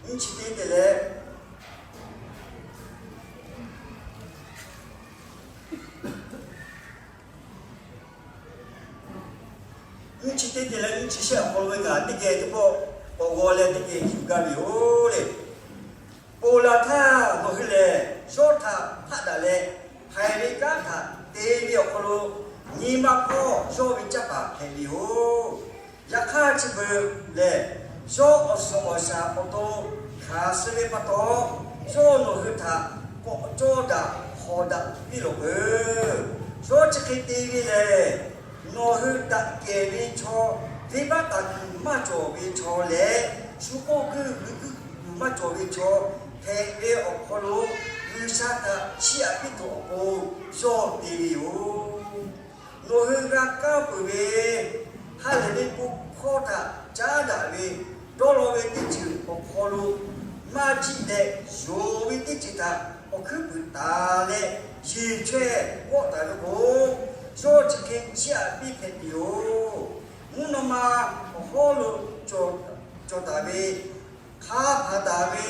nyiˇ chi teˇ te leh, nyiˇ chi teˇ te leh nyiˇ chi shehˆ awˬ hk'aw lo ve kaꞈ teˇ geh teˇ pawˆ k'awꞈ g'aw leh teˇ geh yuˬ gaˇ ve yoˬ le. Ponˬ laˬ htaˇ nawˬ hui lehˬ, yawˇ htaꞈ hpaˆ daꞈ leh, haiˬ ve kanˉ htaꞈ te ve awˬ hk'aw lo, nyi ma hpawˇ yawˇ ve caˇ paˍ hpehꞈ ve yoˬ. Yaꞈ hk'aˇ chi beuꞈ lehˬ, yawˇ awˬ suhˍ awˬ shaˍ awˬ to hkanˍ suh ve pa taw, yawˇ nawˬ hui htaꞈ k'awꞈ cawˇ daꞈ hawˍ daꞈ piˇ lawˬ peuˬ. Yawˇ chi hk'e te ve lehˬ, nawˬ hui daꞈ kehˬ ve chaw, venˇbaˆ taˍ kuiˬ maˇ cawˬ ve chaw leh, shu k'oˆ guiˇ g'uiˬ guiˇ yuˬ maˇ cawˬ ve chaw hpehꞈ ve awˬ hk'aw lo, G'uiˬsha htaꞈ chiˇ aꞈ piˇ tuˬ awˬ pon yawˇ te ve yoˬ. Nawˬ hui g'a kaˇ peuˬ ve ha lehˬ ve bon hkawˇ htaꞈ caˉ daꞈ ve dawˇ law ve teˇ ceuˬ awˬ hk'aw lo maˇ jiˆ leh, yonˍ ve teˇ ceuˬ htaꞈ awˬ hkuiˉ puiˍ taˍ leh, yeˬ chaweh g'awˆ taˍ ve k'o, yawˇ chi hk'e chiˇ aꞈ piˇ hpehꞈ tuˬ yoˬ. Mvuhˇ naw ma awˬ hawˉ lo cawˬ taˍ ve, hk'a hpanˍ taˍ ve,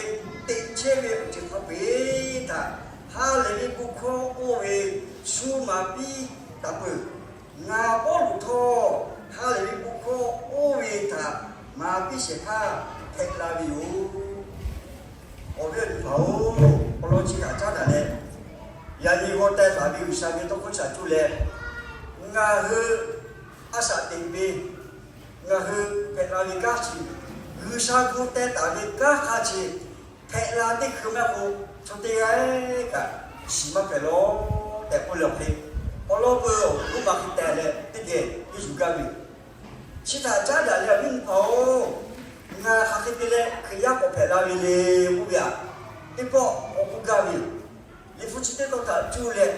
teꞈ chehˇ ve awˬ ceuˬ hk'a peu-eˬ htaꞈ ha lehˬ ve bon hkawˇ oˇ ve shu maˍ piˇ taˍ peuˬ. Ngaˬ Pawˇluꞈ htawˇ ha lehˬ ve bon hkawˇ oˇ ve htaꞈ maˍ piˇ shehˍ hpaˇ hpehꞈ la ve yoˬ. Awˬ viˉ awˬ nyi hpaˍ-oˬ, awˬ lawn chi kaꞈ caˉ daꞈ leh, yaꞈ nyi g'aw teh taˍ ve G'uiˬsha ve tawˇ hkawˇ shaˍ cuˇ leh, ngaˬ hui a shaꞈ teꞈ ve, ngaˬ hui hpehꞈ la ve kanˉ chi, G'uiˬsha g'aw teh taˍ ve kanˉ hk'a chi hpehꞈ la teˇ hkui maˇ k'o, chaw teˇ g'aˇ kaꞈ shiˍ maˇ hpehꞈ lawˬ tehꞈ k'oˆ leh awˬ hk'e, awˬ lawn peu-eˬ awˬ g'uˇ ma hk'e teh leh teˇ geh teˇ yuˬ gaˇ ve yoˬ. Chi htaꞈ caˉ daꞈ leh awˬ viˉ awˬ nyi hpaˍ-oˬ, ngaˬ hk'aˬ hk'e te leh Hkriꞈ yaˇ k'awꞈ hpehꞈ la ve le k'oˆ ve aꞈ, teˇ pawˆ k'awꞈ k'oˆ gaˇ ve yoˬ. Liꞈ hpu chi teˇ tawn htaꞈ cuˇ leh,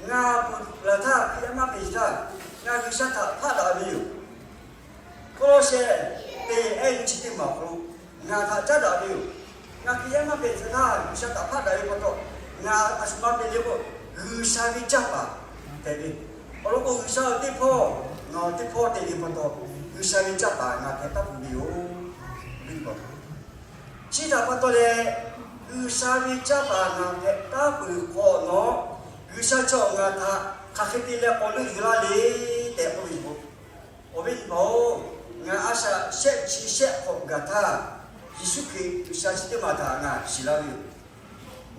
ngaˬ ponˬ laˬ htaˇ Hkriꞈ yaˇ maˇ hpehꞈ htaˇ, ngaˬ G'uiˬsha htaꞈ hpaˆ daꞈ ve yoˬ. Kawˇlawˇsehˇ teˇ ehˉ nyiˇ chi teˇ maˬ awˬ hk'aw lo ngaˬ htaꞈ caˉ daꞈ ve yoˬ. Ngaˬ Hkriꞈ yaˇ maˇ hpehꞈ htaˇ G'uiˬsha htaꞈ hpaˆ daꞈ ve pa taw, ngaˬ a shu maˇ hpehꞈ le k'o, G'uiˬsha ve caˇ paˍ hpehꞈ ve. Awˬ lawn k'o, G'uiˬsha teˇ hpawˇ, ngaˬ teˇ hpawˇ te ve pa taw, G'uiˬsha ve caˇ paˍ ngaˬ hpehꞈ taˉ peuˬ ve yoˬ. Chi htaꞈ pa taw leh, G'uiˬsha ve caˇ paˍ ngaˬ hpehꞈ taˉ peuˬ hk'awꞈ nawˉ, G'uiˬsha chi awˬ ngaˬ htaꞈ hk'aˬ hk'e te leh k'awꞈ leuˆ yuˬ laˇ le tehꞈ k'oˆ ve yoˬ. Awˬ viˉ nyi hpaˍ-oˬ, ngaˬ a shaꞈ shehˆ chi shehˆ hk'awꞈ gaˬ htaˇ, Yeˍsuˆ Hkriꞈ G'uiˬsha chi teˇ maˬ htaꞈ ngaˬ shiˍ laˇ ve yoˬ.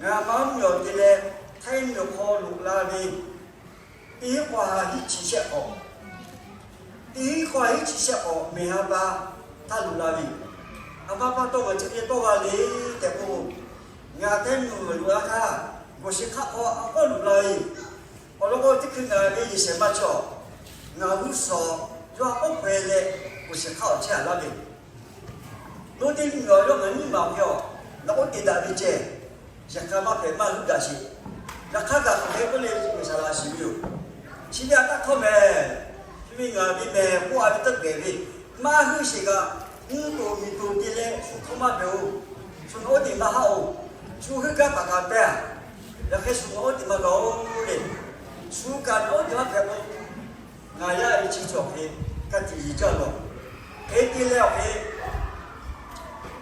Ngaˬ maˇ mvuhˇ miˬ awˬ te leh htaiˇ miˬ awˬ hk'aw loꞈ la ve, teˇ hinˉ k'awˇ ha hinˉ chi shehˆ hk'awꞈ, teˇ hinˉ k'awˇ ha hinˉ chi shehˆ hk'awꞈ mehˬ ha pa htaˇ loꞈ la ve yoˬ. A ma pa taw ngaˬ chi hk'e tawˇ g'a le tehꞈ k'o, ngaˬ htaiˇ miˬ awˬ loꞈ la htaˇ, g'awˬ shehˍ hk'aˆ hk'aw a k'awˇ loꞈ la ve yoˬ. Awˬ lawn k'o, teˇ hkui ngaˬ ve yehˬ shehˍ maˇ cawˬ. Ngaˬ g'uˇ suhˍ yawˇ a k'oˆ hpehꞈ leh, g'awˬ shehˍ hk'aˆ awˬ chehˇ a laˇ ve, lo teˇ nyi ngaˬ yawˇ ngaˬ nyiˇ maˬ awˬ hk'e a, naꞈ k'oˆ te daꞈ ve ceh, yehˬ hk'a maˇ hpehꞈ maˇ g'uˇ daꞈ sheˍ. Yaꞈ hk'aˇ kaꞈ hk'aˬ hk'e k'oˆ le, g'uˇ saˍ laꞈ shiˍ ve yoˬ. Chi ve a taˇ htawˇ mehˍ, chi ve ngaˬ ve mehˍ k'oˆ a ve teˇ geh ve, maˇ g'uˇ sheˍ kaꞈ, mvuhˇ toˍ miˬ toˍ te leh shu htawˇ maˇ pehˬ-oˬ. Shu nawˉ maˇ haˆ-oˬ. Shu heuˆ gaˇ paˍ kaꞈ pehˇ-a. Yaꞈ hk'e shu ma oˉ teꞈ maˇ g'a-oˬ le. Shu kaꞈ oˉ teꞈ maˇ hpehꞈ k'o, ngaˬ yaˇ ve chi cawˬ hk'e ka tiꞈ yeˬ jaˇ lawˬ. Hk'e te leh awˬ hk'e,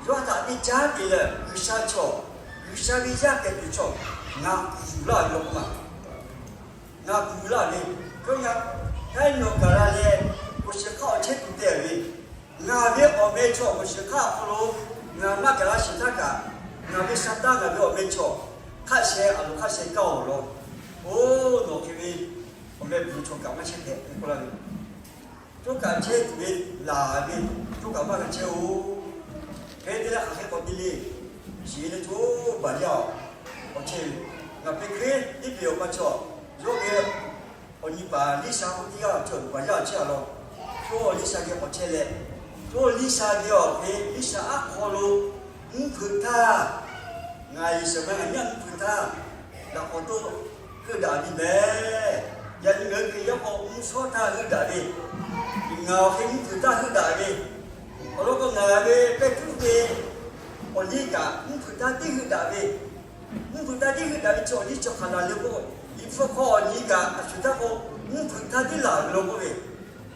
yawˇ htaꞈ teˇ caˉ te leh G'uiˬsha chaw, G'uiˬsha ve yaˇ hpehꞈ tuˬ chaw, ngaˬ kuˬ yuˬ laˇ ve law k'oˆ ma. Ngaˬ kuˬ yuˬ laˇ ve, hk'e ngaˬ htaˇ nawˬ gaˬ la leh, awˬ shehˍ hk'aˇ awˬ chehˇ tuˬ te ve, ngaˬ ve awˬ meh chaw awˬ shehˍ hk'aˇ awˬ hk'aw lo ngaˬ maˇ gaˬ la sheˍ htaˇ kaꞈ, ngaˬ ve sha taˇ ngaˬ ve awˬ meh chaw hk'aˆ sheh a loˍ hk'aˆ sheh kaˇ-oˬ law. Oˇ, nawˬ hk'e ve awˬ meh bvuhˬ chaw kaꞈ maˇ chehˇ hpehꞈ k'oˆ laˇ ve, chaw kaꞈ chehˇ tuˬ ve laˬ ve, chaw kaꞈ maˇ g'a chehˇ-oˬ. Hk'e te leh hk'aˬ hk'e k'awꞈ te le. Shiˍ leh chaw baˬ yaˇ-oˬ, k'awꞈ chehˇ ve, ngaˬ hpehꞈ hk'e teˇ hpehꞈ awˬ pa chaw, yawˇ ve awˬ nyi paˍ Liˇsha k'oˆ teˇ g'aˇ chaw baˬ yaˇ chehˇ-a law. Chaw Liˇsha geh k'awꞈ chehˇ leh, chaw Liˇsha geh awˬ hk'e Liˇsha aˉ hk'aw lo mvuhˇ hpeuꞈ htaˇ, ngaˬ Yeˍsuˆ ma ngaˬ nyi mvuhˇ hpeuꞈ htaˇ, laꞈ k'awꞈ toˆ heuˆ daꞈ ve meh. Yaꞈ nyi ngaˬ hui Hkriꞈ yaˇ k'o mvuhˇ shawˉ htaˇ heuˆ daꞈ ve, ngaˬ awˬ hk'e mvuhˇ hpeuꞈ htaˇ heuˆ daꞈ ve, awˬ lawn k'o ngaˬ ve pehˇ tuˉ ve awˬ liˇ kaꞈ mvuhˇ hpeuꞈ htaˇ teˇ heuˆ daꞈ ve, mvuhˇ hpeuꞈ htaˇ teˇ heuˆ daꞈ ve chi awˬ liˇ chi hk'aˬ laˬ le k'o, Liꞈ hpu hk'aw awˬ nyi kaꞈ a shuˍ htaˇ k'o, mvuhˇ hpeuꞈ htaˇ teˇ laˬ ve law k'oˆ ve,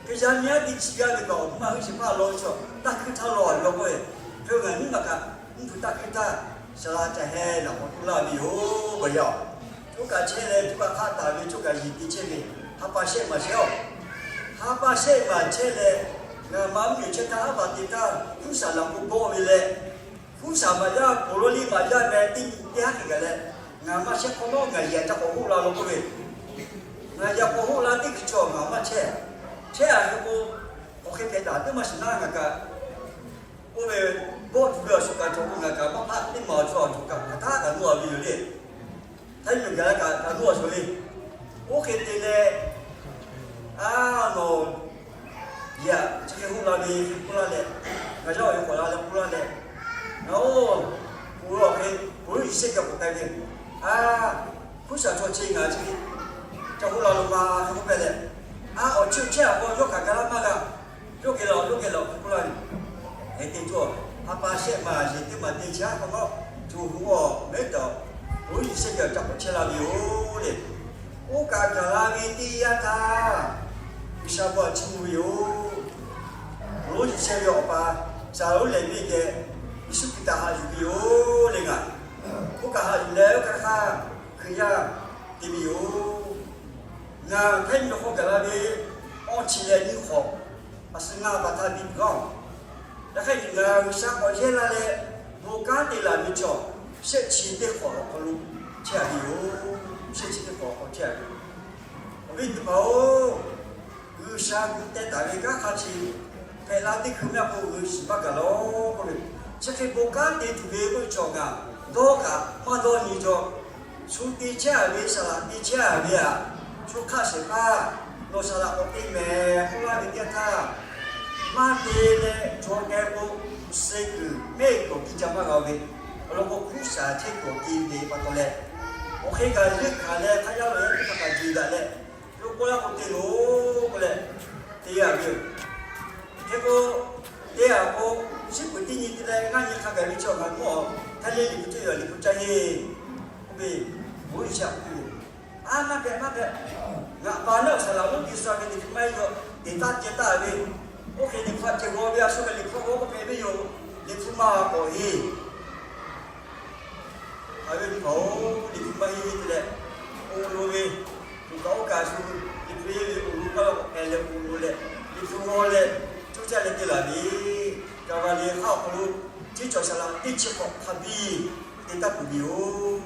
hk'e yaˇ miˇ aˉ teˇ chi g'aˇ ve kaꞈ awˬ hpawˇ maˇ huiˉ sheˍ hpaˇ law ve chaw, taˇ hkuiˇ htaˇ law ve law k'oˆ ve, hk'e ngaˬ nyi ma kaꞈ mvuhˇ hpeuꞈ taˇ hkuiˇ htaˇ, saˍ laꞈ ca heh laꞈ k'awꞈ toˆ laˇ ve yoˬ. Baˬ yaˇ-oˬ, chaw kaꞈ chehˇ leh chaw kaꞈ hk'a taˍ ve, chaw kaꞈ yeˬ te chehˇ ve, ha pa shehˆ maˬ shehˆ-oˬ. Ha pa shehˆ maˬ chehˇ leh, ngaˬ ma mvuhˇ miˬ chehˇ htaˇ aˉ paˍ te htaˇ, Hkuˇsaˍ laꞈ k'o bawˆ ve leh, Hkuˇsaˍ maꞈ yaˇ, Pawˍlawˇliˇ maꞈ yaˇ meh teˇ nyi teˇ haˉ hk'e gaˬ leh, ngaˬ maˇ shehˆ hk'awꞈ nawˉ ngaˬ yehˬ ca k'awꞈ hoˆ la law k'oˆ ve, ngaˬ yehˬ k'awꞈ hoˆ la teˇ hkui chaw ngaˬ maˇ chehˇ. Chehˇ-a ve k'o, k'awꞈ hk'e hpehꞈ taˍ teˇ maˇ shiˍ naˉ ngaˬ kaꞈ, oˇ ve bawˆ tuˬ ve awˬ shuˍ kaꞈ cawˬ k'o ngaˬ kaꞈ maˇ hpaˆ teˇ maˬ awˬ chaw awˬ cawˬ kaꞈ hk'aˬ htaˇ kaꞈ nuˇ-a ve yoˬ le. Htaˇ nyi gaˬ la kaꞈ kaꞈ nuˇ-a shawˍ le. Oˇ hk'e te leh, a, nawˬ yaꞈ chi hk'e hoˆ la ve hk'e k'oˆ laˇ leh, ngaˬ yaˇ awˬ ve k'awꞈ la leh k'oˆ laˇ leh, ngaˬ oˇ, oˇ ve awˬ hk'e, oˇ ve yiˬ shehˆ geh k'awꞈ k'ai ve, a, Hkuˇsaˍ chaw chi ngaˬ chi hk'e ca hoˆ la lo ma hk'e k'oˆ pehˇ leh, a, awˬ chi awˬ chehˇ-a k'o yawˇ kaꞈ ga laˇ maˇ g'a. Yawˇ geh laˬ, yawˇ geh laˬ k'oˆ laˇ ve, hk'e te cawˬ, ha pa shehˆ maˬ yeˬ teˇ maˬ te chi haˉ hk'awꞈ nawˉ, co hu-a mehˉ taˍ, oˇ yiˬ shehˆ geh ca k'awꞈ chehˇ la ve yoˬ le. Oˇ kaꞈ gaˬ la ve teˇ yanˇ htaˇ, G'uiˬsha bon htaꞈ chiˇ mvuh ve yoˬ. Oˇ yiˬ shehˆ ve awˬ pa, Saˍlonˍ lehˬ ve geh, Yeˍsuˆ Hkriꞈ htaꞈ haꞈ yuˬ ve yoˬ le ngaˬ. Oˇ kaꞈ haꞈ yuˬ leh oˇ kaꞈ hk'aˇ Hkriꞈ yaˇ te ve yoˬ. Ngaˬ hk'e nyi hk'aw gaˬ la ve, awˇ chi leh nyiˇ hk'awꞈ, a suh ngaˇ pa htaˇ biˇ tuˬ g'aˇ-oˬ. Yaꞈ hk'aˇ ngaˬ G'uiˬsha k'awꞈ yehˇ la leh, bon kanˉ te laˬ ve chaw, shehˆ chi teˇ hk'awꞈ awˬ hk'aw lo chehˇ-a ve yoˬ. Shehˆ chi teˇ hk'awꞈ awˬ hk'aw chehˇ-a ve yoˬ. Awˬ viˉ teˇ hpaˍ-oˬ, G'uiˬsha gu teh taˍ ve kanˉ hk'a chi hpehꞈ la teˇ hkui maˇ k'oˆ, g'uiˬ shiˍ maˇ gaˬ lawˬ k'oˆ ve, chi hk'e bon kanˉ te tuˬ ve k'oˆ ve chaw ngaˬ dawˇ kaꞈ maˇ dawˇ nyi jaw. Shu te chehˇ-a ve, saˍ laꞈ te chehˇ-a ve-a, chaw hk'aˆ shehˍ hpaˇ, nawˬ saˍ laꞈ k'awꞈ te mehˍ k'oˆ laˇ ve teˇ yanˇ htaˇ, maˇ te leh chaw k'ai k'o, suh kuiˬ mehˆ kuiˬ awˬ kiˇ ca maˇ g'a ve, awˬ lawn k'o Hkuˇsaˍ chehˇ kuiˬ awˬ kiˇ ve pa taw leh, awˬ hk'e kaꞈ yeˇ hkanˍ leh hk'aˇ yaˇ lo yaˇ teˇ hpaˍ kaꞈ jeˬ daꞈ leh, lo k'oˆ laˇ k'o te loˬ k'oˆ leh, te-a ve yoˬ. Hk'e k'o, te-a k'o, shiˉ peuˬ teˇ nyi te leh ngaˇ nyi hk'a gaˬ ve chaw ngaˬ mawˇ-a, hk'aˇ le Liꞈ hpu cawˇ yaˬ Liꞈ hpu caˇ heˆ k'oˆ ve, bon G'uiˬsha k'oˆ ve, a, maˇ hpehꞈ maˇ hpehꞈ, ngaˬ pa naˉ saˍ laꞈ lonˉ te sha ve Liꞈ hpu maˇ heˆ, yaw teꞈ taˇ ceh taˇ ve, oˇ hk'e Liꞈ hpu a ceh g'aw ve a shu kaꞈ Liꞈ hpu g'aw k'oˆ hpehꞈ ve yoˬ. Liꞈ hpu maˇ k'awꞈ heˆ. Haꞈ ve teˇ hpaˍ-oˬ, Liꞈ hpu maˇ heˆ te leh, oˇ lo ve, tuˬ kaꞈ oˇ kaꞈ shu, Liꞈ hpu heˆ ve awˬ lo kaꞈ la k'awꞈ hpehꞈ leh oˇ lo leh, Liꞈ hpu g'aw leh, coˇ caˇ leh te laˬ ve, Kaˍvaˍleˍ hk'aˆ awˬ hk'aw lo, teˇ cawˬ saˍ laꞈ teˇ chi hk'awꞈ hk'a biˇ te taˇ peuˬ ve yoˬ.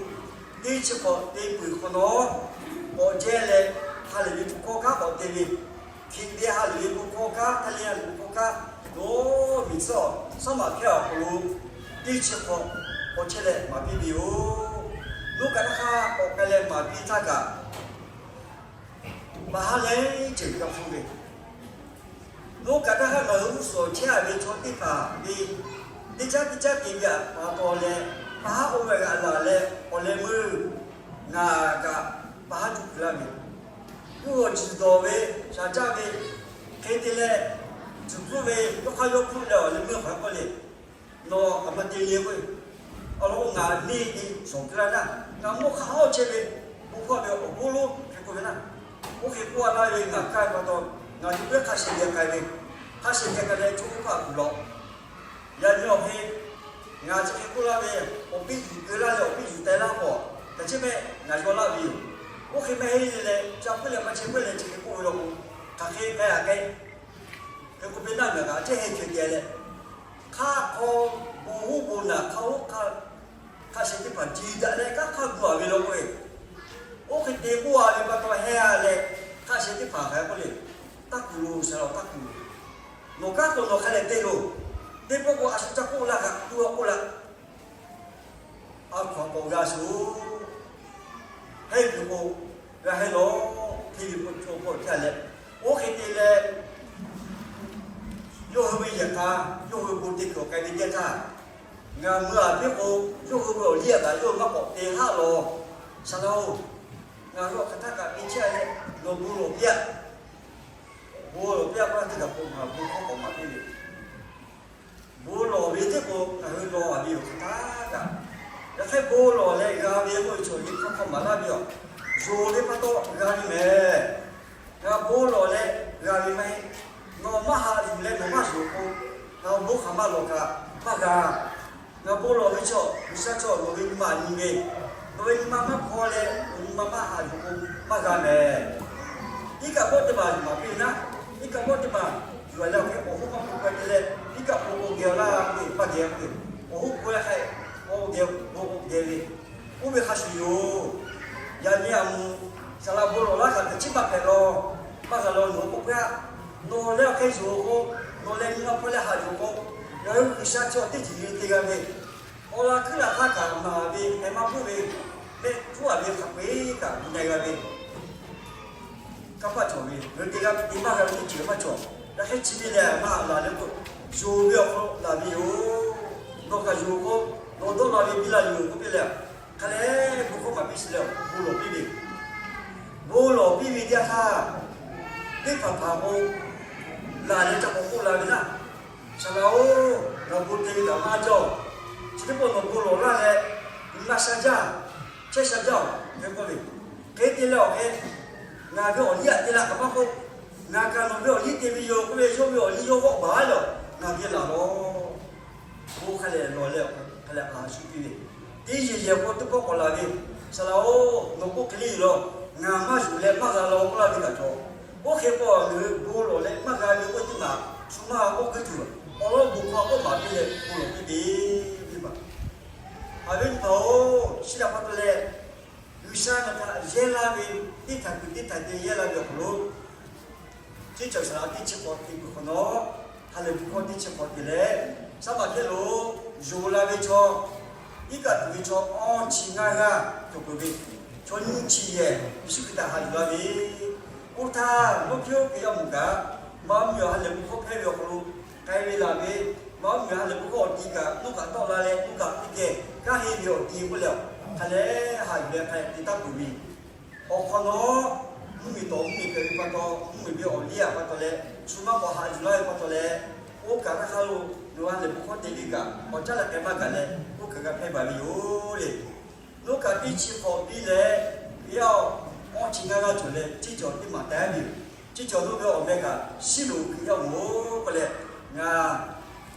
Teˇ chi hk'awꞈ te peuˬ hk'awꞈ nawˉ, k'awꞈ jehˇ leh, ha lehˬ ve bon hkawˇ kanˉ k'awꞈ te ve, hkiˬ ve ha lehˬ ve bon hkawˇ kanˉ, hk'aˇ le ha lehˬ ve bon hkawˇ kanˉ, loˉ miˬ tcuhˉ-awˬ, saˉ maꞈ hpehˇ awˬ hk'aw lo, teˇ chi hk'awꞈ k'awꞈ chehˇ leh maˍ piˇ ve yoˬ. Loˉ kaꞈ taˇ hk'aˇ k'awꞈ k'ai leh maˍ piˇ htaˇ kaꞈ, pa haˉ leh ceuˬ g'a hpuˇ ve, loˉ kaꞈ taˇ hk'aˇ ngaˬ hui g'uˇ suhˍ chehˇ-a ve chaw teˇ hpaˍ ve teˇ caˉ teˇ caˉ te ve pa taw leh, pa haˉ oˇ ve g'aꞈ laˬ leh awˬ leh meuˇ ngaˬ kaꞈ pa haˉ juˇ kuiˬ laˇ ve, yawˇ hui awˬ ceuˬ dawˬ ve, shaˍ caˇ ve, hk'e te leh, tuˬ hpfuhˇ ve, yawˇ hk'aˇ yawˇ hpfuhˇ leh awˬ leh meuˇ hk'aˬ hk'e k'oˆ le, nawˬ kaꞈ maˇ te le k'o, awˬ lawn k'o Ngaˬ neˇ nyi shawˍ keu laˇ naˇ, ngaˬ mawˇ hk'aˇ hawˉ chehˇ ve, bon hkawˇ ve awˬ bon lonˉ hk'e k'oˆ ve naˇ. Oˇ hk'e k'oˆ a laˇ ve ngaˬ kaˇ ve pa taw, ngaˬ hui teˇ hk'aˇ shehˍ geh k'ai ve, hk'aˇ shehˍ geh k'ai leh chaw oˇ hpaˇ kuˬ lawꞈ. Yaꞈ nyi awˬ hk'e, ngaˬ chi hk'e k'oˆ laˇ ve, awˬ piˇ yuˬ keu laˇ leh awˬ piˇ yuˬ teh laˇ k'awꞈ, teˇ chiˉ mehˆ ngaˬ yaw laˇ ve yoˬ. Oˇ hk'e maˇ heˆ leh, ca puiˉ leh maˇ chehˇ puiˉ leh chi hk'e k'oˆ ve law k'o, hk'aˬ hk'e k'ai a k'ai. Hk'e k'oˆ piˇ naˇ, ngaˬ kaꞈ ceh heh hkeh keh leh, hk'aˇ hk'aw bon huˉ bon naˬ hk'aˇ oˇ hk'aˇ, hk'aˇ sheh teˇ hpaˍ jiˬ daꞈ leh kanˉ hk'aˇ gu a ve law k'o, oˇ hk'e te k'oˆ a ve pa taw heh a leh, hk'aˇ sheh teˇ hpaˍ hk'aˬ hk'e k'oˆ le, Taˇ kuˬ loˬ, saˍ laꞈ taˇ kuˬ loˬ. Nawˬ kanˉ k'o nawˬ hk'a leh te loˬ. Teˇ pawˆ k'o a shu ca k'oˆ laˇ kaꞈ tu a k'oˆ laˇ. A hkaw k'awꞈ g'a shuˍ, heh kuiˬ k'o, g'a heh lawˬ, hteˇ ve k'o chaw k'awꞈ ca leh, oˇ hk'e te leh, yawˇ hui ve yehˬ k'a, yawˇ hui bon te kuiˬ awˬ k'ai ve teˇ htaˇ, ngaˬ mui a piˇ k'o, yawˇ hui ve awˬ liˇ a kaꞈ yawˇ hui maˇ k'awꞈ te haˆ lawˬ. Saˍ laꞈ-oˬ, ngaˬ hui awˬ hk'aˬ htaˇ kaꞈ te chehˇ a leh, nawˬ bon lawˬ piˇ-aˆ. Bon lawˬ piˇ-aˆ k'oˆ laˇ teˇ kaꞈ k'o, ngaˬ bon hkawˇ k'awꞈ maˍ piˇ ve. Bon lawˬ ve teˇ k'o ngaˬ hui lawˬ a ve yoˬ hk'aˬ htaˇ kaꞈ. Yaꞈ hk'aˇ bon lawˬ leh g'a ve k'oˆ ve chaw hui hkawˇ hkawˇ maˍ laˇ ve yoˬ. Yonˍ ve pa taw g'a ve mehˍ. Ngaˬ bon lawˬ leh g'a ve maˇ heˆ. Nawˬ maˇ haꞈ yuˬ leh nawˬ maˇ yonˍ k'o, ngaˬ bon hk'aˬ ma lawˬ kaꞈ maˇ g'a. Ngaˬ bon lawˬ ve chaw, G'uiˬsha chaw nawˬ ve nyi ma nyi ve, nawˬ ve nyi ma maˇ hpaw leh nawˬ nyi ma maˇ haꞈ yuˬ k'o, maˇ g'a mehˍ. Iˉ kaˆ bawˆ teˇ maˬ yuˬ maˍ piˇ naˇ, iˉ kaˆ bawˆ teˇ maˬ yuˬ a leh awˬ hk'e awˬ hoˉ maˇ hpaw k'ai te leh, iˉ kaˆ k'o k'o geh laˇ k'oˆ ve, maˇ geh k'oˆ ve, awˬ hoˉ k'o la hk'e k'o geh, k'o k'o geh ve, oˇ ve hk'a shuˍ yoˬ. Yaꞈ nyi a mvuh, saˍ laꞈ bon lawˬ laˇ kaꞈ teꞈ chiˉ maˇ hpehꞈ law, maˇ g'a law nawˬ k'oˆ hpaˇ, nawˬ leh awˬ hk'e yonˍ k'o, nawˬ leh nyi ma hpaw leh haꞈ yuˬ k'o, ngaˬ hui G'uiˬsha chaw teˇ ceuˬ le te g'a ve, awˬ laꞈ hkuiˉ laˬ htaˇ kaꞈ maˍ ve, heh maˇ puiˉ ve, mehˆ hpuˉ a ve hk'aˬ peu-eˬ kaꞈ gu na g'a ve, kanˇ paˆ cawˬ ve, ngaˬ hui te g'a ve te maˇ g'a ve teˇ ceuˬ maˇ cawˬ. Yaꞈ hk'aˇ chi ve lehˬ, maˇ haꞈ laˬ leh k'o, yonˍ ve awˬ hk'aw laˬ ve yoˬ. Nawˬ kaꞈ yonˍ k'o, nawˬ dawˇ law ve biˇ la yoˬ k'oˆ piˇ leh, hk'a leh bon hkawˇ maˍ piˇ shiˍ leh bon lawˬ piˇ ve, bon lawˬ piˇ ve teˇ yanˇ htaˇ, teˇ hpaˍ hpaˍ k'o, laˬ leh ca k'awꞈ k'oˆ la ve naˇ, Saˍ laꞈ-oˬ, ngaˬ bon te ve kaꞈ maˇ jaˇ-oˬ. Chi teˇ pawˆ nawˬ bon lawˬ laˇ leh, nyi ma sha jaˇ, chehˇ sha jaˇ-oˬ, hk'e k'oˆ ve. Hk'e te leh awˬ hk'e, ngaˬ ve awˬ liˇ aꞈ te la kaꞈ maˇ k'oˆ, ngaˬ kaꞈ nawˬ ve awˬ liˇ te ve yoˬ k'oˆ ve, yawˇ ve awˬ liˇ yawˇ vawˆ baˬ leh, ngaˬ geh laˬ lawˬ. Bon hk'a leh lawˬ leh, hk'a leh a shu piˇ ve, teˇ yehˬ yehˬ k'o teˇ pawˆ k'awꞈ laˬ ve, Saˍ laꞈ-oˬ, nawˬ k'oˆ hk'e le yoˬ law, ngaˬ maˇ yuˬ leh maˇ g'a law k'oˆ laˇ ve kaꞈ cawˬ. Oˇ hk'e k'o, ngaˬ hui bon lawˬ leh maˇ g'a ve k'oˆ ve teˇ maˬ shu maˇ g'a k'oˆ hk'e tuˬ, awˬ lawn bon hkawˇ k'oˆ maˍ piˇ leh bon lawˬ piˇ ve, ve maˬ. Haꞈ ve teˇ hpaˍ-oˬ, chi htaꞈ pa taw leh, G'uiˬsha ngaˬ htaꞈ yehˇ laˇ ve, teˇ htaꞈ kuiˬ teˇ htaꞈ te yehˇ laˇ ve awˬ hk'aw lo, teˇ cawˬ saˍ laꞈ teˇ chi hk'awꞈ te kuiˬ hk'awꞈ nawˉ, ha lehˬ bon hkawˇ teˇ chi hk'awꞈ te leh, saˉ maˬ hkehˇ lo yonˍ la ve chaw, iˉ kaˆ tuˬ ve chaw awˇ chi ngaˇ g'aˇ cawˬ peuˬ ve, chaw nyiˇ chi yehˬ Yeˍsuˆ Hkriꞈ htaꞈ haꞈ yuˬ la ve, oˇ htaˇ mvuhˇ hkiˇ oˇ hk'e yaˇ mawˬ kaꞈ, maˇ mvuhˇ miˬ ha lehˬ bon hkawˇ hpehˇ ve awˬ hk'aw lo k'ai ve laˬ ve, maˇ mvuhˇ miˬ ha lehˬ bon hkawˇ awˬ ti kaꞈ nuˇ kaꞈ tawˆ la leh nuˇ kaꞈ teˇ geh kanˉ henˇ ve awˬ ti k'oˆ leh, hk'a leh haꞈ yuˬ leh hk'a leh te taˍ peuˬ ve, awˬ hk'awꞈ nawˉ, mvuhˇ miˬ tawˍ mvuhˇ miˬ hpehꞈ ve pa taw, mvuhˇ miˬ ve awˬ liˇ a pa taw leh, shu maˇ k'awꞈ haꞈ yuˬ laˇ ve pa taw leh, oˇ kaꞈ hk'aˇ hk'aˇ lo nawˬ ha lehˬ bon hkawˇ te ve kaꞈ awˬ caˉ leh k'ai maˇ gaˬ leh, oˇ kaꞈ g'a hpehˇ baˬ ve yoˬ le. Nawˉ kaꞈ teˇ chi hk'awꞈ piˇ leh, yaˇ-oˬ, awˇ chi ngaˇ g'aˇ cawˬ leh, teˇ cawˬ teˇ maˬ teh ve yoˬ. Teˇ cawˬ nawˉ ve awˬ meh kaꞈ shiˉ loꞈ Hkriꞈ yaˇ mawˬ-oˬ k'oˆ leh, ngaˬ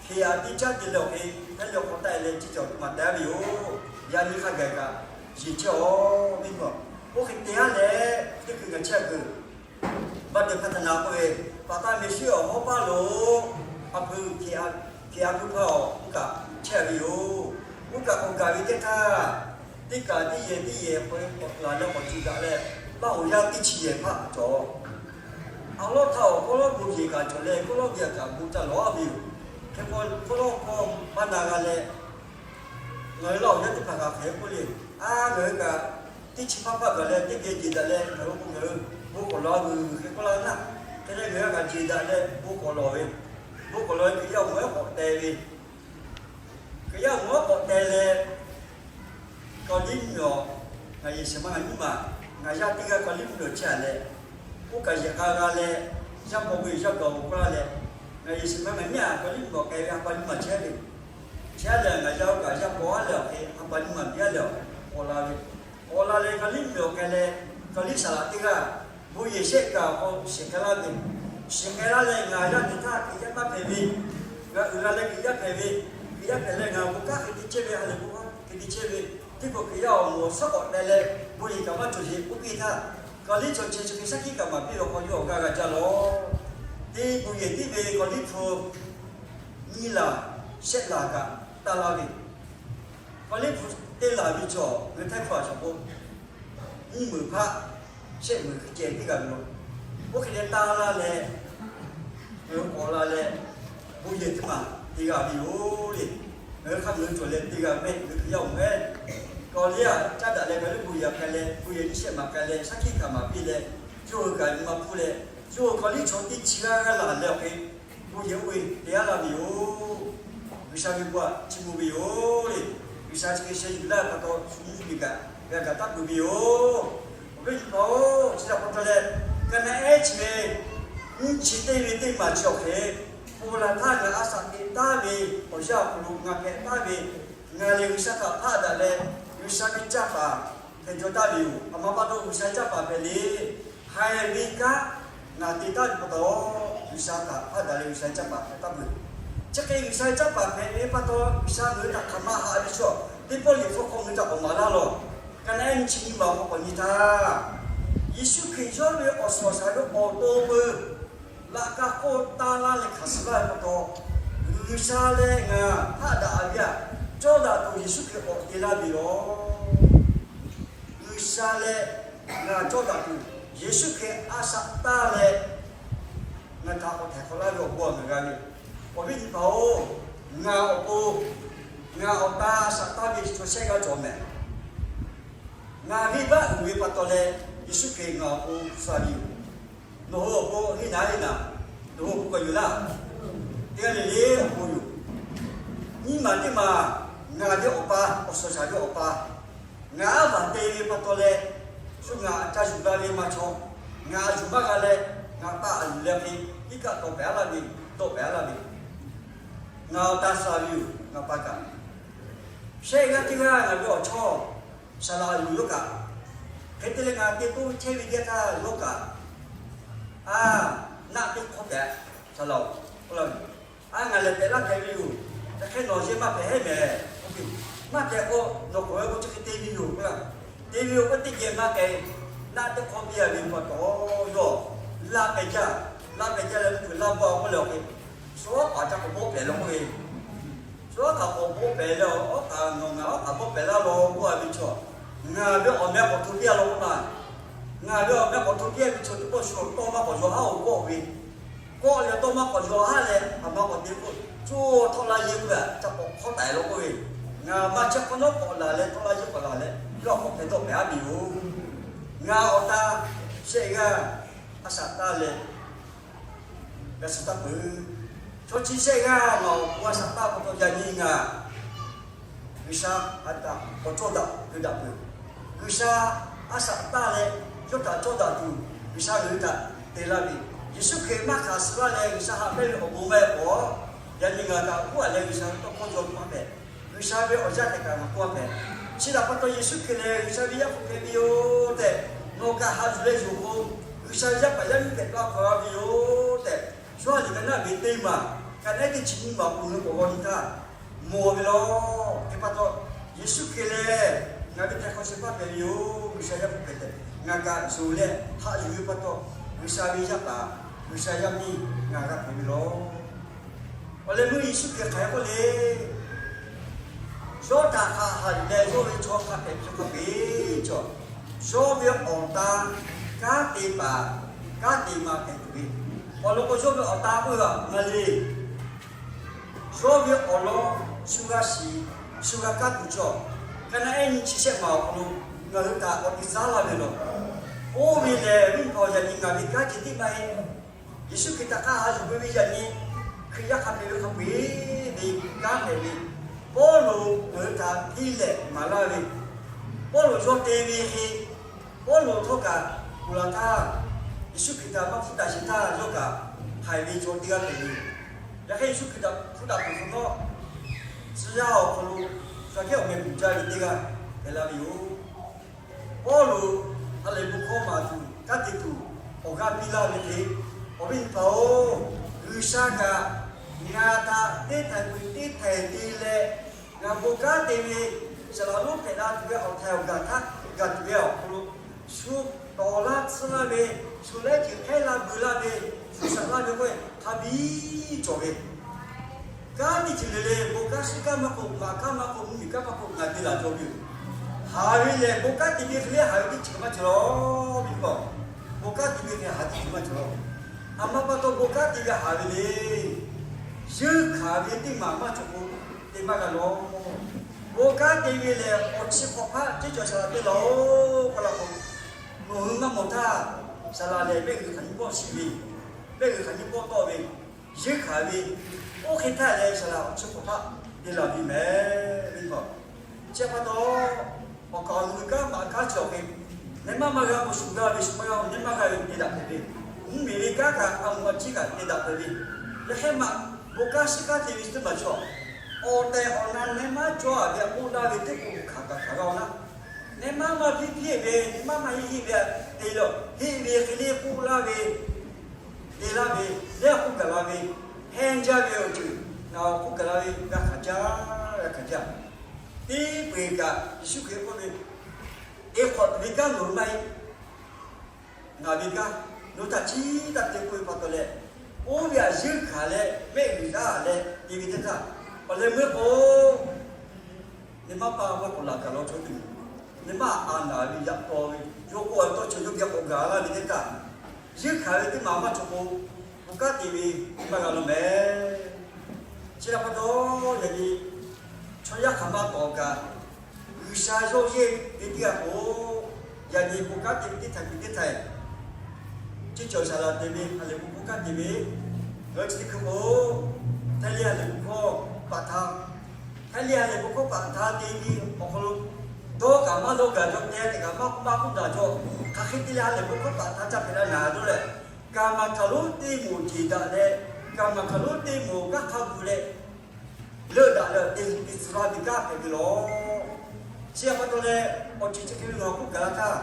hk'e a teˇ caˉ te leh awˬ hk'e hpehˇ leh hk'awꞈ taˆ e leh teˇ cawˬ teˇ maˬ teh ve yoˬ. Yaꞈ nyi hk'a gaˬ kaꞈ yeˬ chehˇ-aˬ ve, oˇ hk'e te haˉ leh teˇ hkui ngaˬ chehˇ kuiˬ, baˆ te hpaˇ htaꞈ na k'oˆ ve, paˍ taˇ meh shiˉ awˬ hawˉ paˇ lo a hpu hk'e a hpu hpaˇ-oˬ, oˇ kaꞈ chehˇ ve yoˬ. Oˇ kaꞈ k'awꞈ gaˬ ve teˇ htaˇ, teˇ kaꞈ teˇ yehˬ teˇ yehˬ k'awꞈ laˬ leh k'awꞈ cuˬ daꞈ leh, paˇ awˬ yaˇ teˇ chi yehˬ hpaˇ cawˬ. Awˬ lawˉ htaˇ awˬ hkawˇ lawˉ bon yehˬ kaꞈ cawˬ leh, hkawˇ lawˉ ve kaꞈ bon ca lawˬ ve yoˬ. Hk'e k'o, hkawˇ lawˉ hkawˇ maˇ na g'a leh, ngaˬ hui laˇ awˬ yaˇ teˇ hpaˍ kaꞈ hk'e k'oˆ le, a, ngaˬ hui kaꞈ teˇ chi hpaˇ hpaˇ gaˬ leh teˇ geh jeˬ daꞈ leh ngaˬ hui k'o ngaˬ hui bon k'awꞈ lawˬ a vuiˬ hk'e k'oˆ laˇ naˇ. Hk'e leh ngaˬ hui kaꞈ jeˬ daꞈ leh bon k'awꞈ lawˬ ve, bon k'awꞈ lawˬ ve Hkriꞈ yaˇ awˬ moˍ aˉ k'awꞈ teh ve, Hkriꞈ yaˇ awˬ moˍ aˉ k'awꞈ teh leh, Kawˍliˇ mvuhˇ miˬ awˬ, ngaˬ yehˬ shiˍ ma ngaˬ nyiˇ maˬ, ngaˬ yaˇ teˇ g'aˇ Kawˍliˇ mvuhˇ miˬ awˬ chehˇ a leh, oˇ kaꞈ yehˬ k'a g'a leh, yaˇ paw ve yaˇ gaˬ awˬ k'oˆ laˇ leh, ngaˬ yehˬ shiˍ ma ngaˬ nyiˇ a Kawˍliˇ mvuhˇ miˬ awˬ k'ai ve ha pa nyiˇ maˬ chehˇ ve, Chi aˉ lehˬ, ngaˬ yaˇ oˇ kaꞈ yaˇ paw aˉ lehˬ awˬ hk'e, ha pa nyiˇ maˬ biˇ aˉ lehˬ awˬ hk'e k'awꞈ la ve, k'awꞈ la leh, Kaˍliˇ mehˬ awˬ hk'e leh, Kaˍliˇ saˍ laꞈ teˇ g'aˇ bon yehˬ shehˆ gaˬ awˬ hk'aw shiˍ k'ai laˇ ve, shiˍ k'ai laˇ leh, ngaˬ yaˇ teˇ htaˇ Hkriꞈ yaˇ taˇ hpehꞈ ve, ngaˬ uiˍ la leh Hkriꞈ yaˇ hpehꞈ ve, Hkriꞈ yaˇ hpehꞈ leh ngaˬ bon kanˉ hk'e te chehˇ ve, ha lehˬ bon kanˉ hk'e te chehˇ ve, teˇ pawˆ Hkriꞈ yaˇ awˬ moˍ awˬ suhˉ k'awꞈ teh leh, bon yehˬ kaꞈ maˇ cawˬ sheˍ k'oˆ piˇ htaˇ, Kaˍliˇ chaw chi chi hk'e shaˉ hkiˆ kaꞈ maˍ piˇ ve awˬ hk'aw yawˇ awˬ g'aˇ g'a jaˇ lawˬ. Teˇ bon yehˬ tiˉ ve Kaˍliˇ hpu nyiˇ laˬ shehˆ laˬ kaꞈ taˇ laˇ ve, Kaˍliˇ hpu teˇ laˬ ve chaw ngaˬ hui Htaiˇ hpu a chaw k'o, nyiˇ meunˍ hpaˆ shehˆ meunˍ hk'e ceh teˇ g'aˇ ve lo, oˇ hk'e leh taˇ laˇ leh, ngaˬ hui k'awꞈ la leh, bon yehˬ teˇ maˬ te g'a ve yoˬ le. Ngaˬ hui hk'a meuˍ cawˬ leh te g'a mehˆ, ngaˬ hui Hkriꞈ yaˇ awˬ mehˆ. Kaˍliˇ a caˉ daꞈ leh ngaˬ hui bon yehˬ k'ai leh, bon yehˬ nyiˇ shehˆ maˬ k'ai leh, shaˉ hkiˆ kaꞈ maˍ piˇ leh, yawˇ hui kaꞈ nyi ma hpuˇ leh, yawˇ hui Kaˍliˇ chaw teˇ chi g'aˇ g'aˇ laˬ leh awˬ hk'e, bon yehˬ oˇ ve te aˉ laˇ ve yoˬ. G'uiˬsha ve bon a chi mvuh ve yoˬ le. G'uiˬsha chi hk'e sheh yuˬ laˇ ve pa taw, shu nyi ve kaꞈ g'a gaˬ taˇ peuˬ ve yoˬ. Awˬ viˉ nyi hpaˍ-oˬ, chi htaꞈ pa taw leh, ka naˆ ehˉ chi ve nyiˇ chi teˇ ve teˇ maˬ chi awˬ hk'e, ponˬ laˬ htaˇ ngaˬ a shaꞈ teꞈ taˉ ve awˬ yanˇ awˬ hk'aw lo ngaˬ hpehꞈ taˉ ve, ngaˬ lehˬ G'uiˬsha htaꞈ hpaˆ daꞈ leh, G'uiˬsha ve caˇ paˍ hpehꞈ jaw taˍ ve yoˬ. A ma pa taw G'uiˬsha caˇ paˍ hpehꞈ le. Haiˬ ve kanˉ ngaˬ te taˍ ve pa taw, G'uiˬsha htaꞈ hpaˆ daꞈ leh G'uiˬsha caˇ paˍ hpehꞈ taˍ peuˬ. Chi hk'e G'uiˬsha caˇ paˍ hpehꞈ ve pa taw, G'uiˬsha ngaˬ hui htaꞈ hk'aˬ ma haꞈ ve chaw, teˇ pawˆ liꞈ hpu hk'aw ngaˬ hui htaꞈ k'awꞈ maˍ laˇ lawˬ. Ka naˆ ehˉ nyi chi nyi maˬ awˬ hk'aw k'awꞈ nyi htaˇ, Yeˍsuˆ Hkriꞈ yawˇ ve awˬ suhˍ awˬ shaˍ ve awˬ to peuˬ laꞈ ka hk'oˆ taˇ laˇ leh hkanˍ suh laˇ ve pa taw, G'uiˬsha leh ngaˬ hpaˆ daꞈ ve aꞈ, cawˇ daꞈ tuˬ Yeˍsuˆ Hkriꞈ k'awꞈ te laˇ ve yoˬ. G'uiˬsha leh ngaˬ cawˇ daꞈ tuˬ, Yeˍsuˆ Hkriꞈ a shaꞈ taˇ leh ngaˬ htaꞈ k'awꞈ htaiˍ hk'awꞈ laˇ ve awˬ bon ngaˬ g'a ve. Awˬ viˉ nyi hpaˍ-oˬ, ngaˬ awˬ pon, ngaˬ awˬ ta a shaꞈ taˇ ve chaw shehˆ g'aˇ cawˬ mehˍ. Ngaˬ venˇbaˆ uiˍ ve pa taw leh, Yeˍsuˆ Hkriꞈ ngaˬ awˬ pon suh ve yoˬ. Nawˬ hui awˬ pon heˆ naˍ heˆ naˍ, nawˬ hui awˬ pon kaꞈ yoˬ laˇ. Teˇ g'aˇ le le awˬ pon yoˬ. Nyiˇ maˬ teˇ maˬ, ngaˬ ve awˬ pa, awˬ suhˍ shaˍ ve awˬ pa, ngaˬ aˉ vaˬ te ve pa taw leh, shu ngaˬ ca yuˬ la ve ma chaw, ngaˬ a yuˬ maˇ g'a leh, ngaˬ pa a yuˬ leh hk'e, iˉ kaˆ taw pehˍ aˉ laˇ ve, dawˆ pehˍ aˉ laˇ ve, ngaˬ awˬ ta suh ve yoˬ. Ngaˬ pa kaꞈ shehˆ g'aˇ teˇ g'aˇ ngaˬ ve awˬ chawˇ saˍ laꞈ yuˬ yawˇ kaꞈ, hk'e te leh ngaˬ te toˇ chehˇ ve teˇ g'aˇ htaˇ yawˇ kaꞈ, a, naˆ teˇ hk'awˇ pehˍ, saˍ laꞈ-oˬ, k'oˆ laˇ ve, a, ngaˬ lehˬ pehꞈ laˇ hpehꞈ ve yoˬ. Hk'e nawˬ yehˬ maˇ hpehꞈ heˆ mehˍ. Maˇ hpehꞈ k'o, nawˬ k'awꞈ ve k'o chi hk'e te ve yoˬ k'oˆ laˇ. Te ve yoˬ k'o teˇ geh maˇ k'ai, naˆ teˇ hk'awˇ piˇ a ve pa taw, yawˇ laˇ pehˍ jaˇ. Laˇ pehˍ jaˇ leh, mvuhˇ hpeuꞈ laˇ bawˆ a k'oˆ leh awˬ hk'e, shu awˉ k'aꞈ ca k'awꞈ bawˆ pehˍ leh k'oˆ ve, shu awˉ k'aꞈ k'awꞈ bawˆ pehˍ leh, awˉ k'aꞈ nawˬ ngaˬ awˉ k'aꞈ bawˆ pehˍ laˇ law k'oˆ a ve chaw, ngaˬ ve awˬ meh k'awꞈ hto piˇ a law k'oˆ ma. Ngaˬ ve awˬ meh k'awꞈ hto piˇ a ve chaw teˇ pawˆ shu awˬ tawˇ maˇ k'awꞈ yaw haˉ-oˬ kawˆ ve, kawˆ leh tawˇ maˇ k'awꞈ yaw haˉ leh, a ma k'awꞈ te k'o, co htawˇ laˇ yeˇ k'oˆ ve, ca k'awꞈ hk'awˇ taiˍ law k'oˆ ve, ngaˬ ma chehˇ hk'awˇ nawˉ k'awꞈ laˬ leh tawˇ laˇ yeˇ k'awꞈ laˬ leh, yawˇ k'awꞈ hpehꞈ dawˆ pehˍ aˉ ve yoˬ. Ngaˬ awˬ ta shehˆ g'aˇ a shaꞈ taˇ leh g'a suh taˇ peuˬ. Chaw chi shehˆ g'aˇ ngaˬ awˬ pon a shaꞈ taˇ pa taw yaꞈ nyi ngaˬ G'uiˬsha a taꞈ k'awꞈ cawˇ daꞈ ve daꞈ peuˬ. G'uiˬsha a shaꞈ taˇ leh yawˇ htaꞈ cawˇ daꞈ tuˬ, G'uiˬsha ngaˬ hui htaꞈ te laˇ ve, Yeˍsuˆ Hkriꞈ maˇ hkanˍ suh laˇ leh G'uiˬsha haꞈ pehnˇ ve awˬ bon maˇ heˆ k'o, yaꞈ nyi ngaˬ kaꞈ huˉ a leh G'uiˬsha ve tawˇ hkawˇ yaw maˇ hpehꞈ. G'uiˬsha ve awˬ yaˇ hpehꞈ kaꞈ ngaˬ k'oˆ a hpehꞈ. Chi htaꞈ pa taw Yeˍsuˆ Hkriꞈ lehˬ G'uiˬsha ve Yaˇ hpu hpehꞈ ve yoˬ tehꞈ, nawˬ kaꞈ haꞈ yuˬ leh yuˬ k'o, G'uiˬsha ve yaˇ paˍ yaˇ miˇ hpehꞈ la hk'aˬ ve yoˬ tehꞈ, Yoˇhanˬ liꞈ ka naˆ ve teˇ maˬ, ka naˆ ehˉ teˇ chi nyiˇ maˬ awˬ hk'aw lo k'awꞈ g'aw nyi htaˇ, mawˬ ve law. Hk'e pa taw, Yeˍsuˆ Hkriꞈ lehˬ ngaˬ ve htaiˍ hk'awꞈ shehˍ hpaˇ hpehꞈ ve yoˬ. G'uiˬsha yaˇ hpu hpehꞈ tehꞈ ngaˬ kaꞈ yonˍ leh haꞈ yuˬ ve pa taw, G'uiˬsha ve yaˇ paˍ, G'uiˬsha yaˇ miˇ ngaˬ g'a hpehꞈ ve law. Awˬ leh meuˇ Yeˍsuˆ Hkriꞈ hk'aˬ hk'e k'oˆ le. Yawˇ htaꞈ hk'a haꞈ yuˬ leh yawˇ ve chaw hk'a hpehꞈ ve chaw hk'a peu-eˬ cawˬ, yawˇ ve awˬ ta kanˉ te paˍ, kanˉ te ma hpehꞈ tuˬ ve. Awˬ lawn k'o, yawˇ ve awˬ ta k'oˆ ve maˇ le. Yawˇ ve awˬ lawn shu g'a shiˍ, shu g'a kaˇ tuˬ cawˬ. Ka naˆ ehˉ nyi chi shehˆ maˬ awˬ hk'aw lo ngaˬ hui htaꞈ k'awꞈ te zaˉ laˇ ve law. Oˇ ve lehˬ, viˉ hpaw yaꞈ nyi ngaˬ ve kanˉ ceh tiˉ maˇ heˆ. Yeˍsuˆ Hkriꞈ htaꞈ hk'a haꞈ yuˬ ve ve yaꞈ nyi, Hkriꞈ yaˇ hk'a hpehꞈ ve hk'a peu-eˬ ve kanˉ hpehꞈ ve, Pawˇluꞈ ngaˬ hui htaꞈ piˇ leh maˍ laˇ ve, Pawˇluꞈ yawˇ te ve hk'e, Pawˇluꞈ htawˇ kaꞈ kuˬ laˬ htaˇ, Yeˍsuˆ Hkriꞈ htaꞈ maˇ hpuˇ daꞈ sheˍ htaˇ yawˇ kaꞈ haiˬ ve chaw teˇ g'aˇ hpehꞈ ve yoˬ. Yaꞈ hk'aˇ Yeˍsuˆ Hkriꞈ htaꞈ hpuˇ daꞈ tuˬ hk'awꞈ nawˉ, Tcuh yaˇ awˬ hk'aw lo Zaˍkehˉ awˬ meh kuˬ jaˇ ve teˇ g'aˇ hpehꞈ la ve yoˬ. Pawˇluꞈ ha lehˬ bon hkawˇ maˍ tuˬ kanˉ te tuˬ awˬ g'aˇ piˇ laˇ ve hk'e, awˬ viˉ teˇ hpaˍ-oˬ, G'uiˬsha kaꞈ ngaˬ htaꞈ teˇ htaiˍ peuˬ teˇ htaiˍ te leh, ngaˬ bon kanˉ te ve saˍ laˍ lonˉ hpehꞈ la tuˬ ve awˬ htaiˍ awˬ gaˬ htaˇ gaˬ tuˬ ve awˬ hk'aw lo, shu tawˍ laˇ tsuhˇ laˇ ve, shu laiˉ ceuˬ hk'ehˉ laˇ beuꞈ laˇ ve, shu shaˍ laˇ ve k'oˆ ve hk'a biˇ cawˬ ve. Kanˉ teˇ ceuˬ le le, bon kanˉ shiˉ kanˉ maˇ k'oˆ, maꞈ kanˉ maˇ k'oˆ, mvuhˇmiˬ kanˉ maˇ k'oˆ, ngaˬ te laˬ cawˇ ve yoˬ. Haˍ ve lehˬ, bon kanˉ te ve hk'e le haˍ ve teˇ ceuˬ maˇ cawˬ la ve k'o, bon kanˉ te ve hk'e haˍ teˇ ceuˬ maˇ cawˬ la. A ma pa taw bon kanˉ te ve haˍ ve le. Yeunˇ hkanˍ ve teˇ maˬ maˇ cawˬ k'o, te maˇ g'a lawˬ. Bon kanˉ te ve lehˬ, awˬ chi hk'awꞈ hpaˆ ceˇ cawˬ shaˍ laꞈ te laˬ-oˬ k'oˆ la k'o, nawˬ hui maˇ mawˬ htaˇ, shaˍ laꞈ lehˬ mehˆ g'uiˬ hk'aˬ nyiˇ pawˆ shiˍ ve, mehˆ g'uiˬ hk'aˬ nyiˇ pawˆ tawˆ ve, yeunˇ hkanˍ ve, oˇ hk'e htaˇ lehˬ shaˍ laꞈ awˬ chi hk'awꞈ hpaˆ te laˬ ve mehˍ ve pa. Chi pa taw, awˬ kaˍ awˬ nu ve kanˉ maꞈ kanˉ chi awˬ hk'e, nehˬ maˇ maˇ g'a k'o shu g'a ve, shu maˇ g'a k'o nehˬ maˇ g'a ve te daꞈ hpehꞈ ve, mvuhˇmiˬ ve kanˉ kaꞈ a moˍ a ciˉ kaꞈ te daꞈ hpehꞈ ve, yaꞈ hk'e maꞈ bon kanˉ shiˉ kanˉ te ve teˇ maˬ chaw, awˬ tehˬ awˬ na nehˬ maˇ cawˇ ve a k'oˆ laˇ ve teˇ k'o hkanˍ kaꞈ hkanˍ g'a-oˬ laˇ. Nehˬ maˇ maˇ piˇ piˇ ve, nehˬ maˇ maˇ heˆ heˆ ve te leh, heˆ ve hk'e le k'oˆ laˇ ve, te laˇ ve, lehˬ k'oˆ gaˬ la ve, hehnˇ jaˇ ve awˬ ceuˬ, ngaˬ awˬ k'oˆ gaˬ la ve g'a hkanˍ jaˇ, g'a hkanˍ jaˇ. Teˇ peu-eˬ kaꞈ Yeˍsuˆ Hkriꞈ k'oˆ ve, Teˇ hk'awꞈ tuˬ ve kanˉ nawˬ hui maˇ heˆ. Ngaˬ ve kanˉ nawˬ hui htaꞈ chiˉ taˇ te k'oˆ ve pa taw leh, oˇ ve aꞈ yeunˇ hkanˍ leh mehˆ g'uiˬ daꞈ leh te ve teˇ htaˇ, awˬ leh meuˇ k'o, nehˬ maˇ pa maˇ k'awꞈ laˬ gaˬ law chaw teˇ moˍ, nehˬ maˇ a naˍ ve yaꞈ taw ve, yawˇ k'o a tawˇ cawˬ yawˇ geh k'awꞈ gaˬ laˇ ve teˇ htaˇ, yeunˇ hkanˍ ve teˇ maˬ maˇ cawˬ k'o, bon kanˉ te ve maˇ g'a law mehˍ. Chi htaꞈ pa taw, yaꞈ nyi chaw yaˇ hk'aˬ ma tawˍ kaꞈ, G'uiˬsha yawˇ yehˇ ve teˇ g'aˇ k'o, yaꞈ nyi bon kanˉ te ve teˇ htaiˍ peuˬ teˇ htaiˍ, ceˇ cawˬ shaˍ laꞈ te ve ha lehˬ bon hkawˇ kanˉ te ve, ngaˬ hui chi teˇ hkui k'o, Htaiˇ liˇ ha lehˬ bon hkawˇ paˍ htaˇ, Htaiˇ liˇ ha lehˬ bon hkawˇ paˍ htaˇ te ve awˬ hk'aw lo, dawˇ kaꞈ maˇ dawˇ gaˬ, dawˇ teh tehꞈ kaꞈ maˇ k'oˆ maˇ k'oˆ daꞈ jaw. Hk'aˬ hk'e te leh ha lehˬ bon hkawˇ paˍ htaˇ caˇ hpehꞈ la naˍ dawˇ leh, kaˍ maˍ hkaˍ lonˉ teˇ moˍ jeˬ daꞈ leh, kaˍ maˍ hkaˍ lonˉ teˇ moˍ kanˉ hk'a gu leh, leuˆ daꞈ leh te tcuh la ve kanˉ hpehꞈ ve lawˬ. Chi htaꞈ pa taw leh, awˬ ceuˬ chi hk'e ve ngaˬ k'oˆ gaˬ la htaˇ,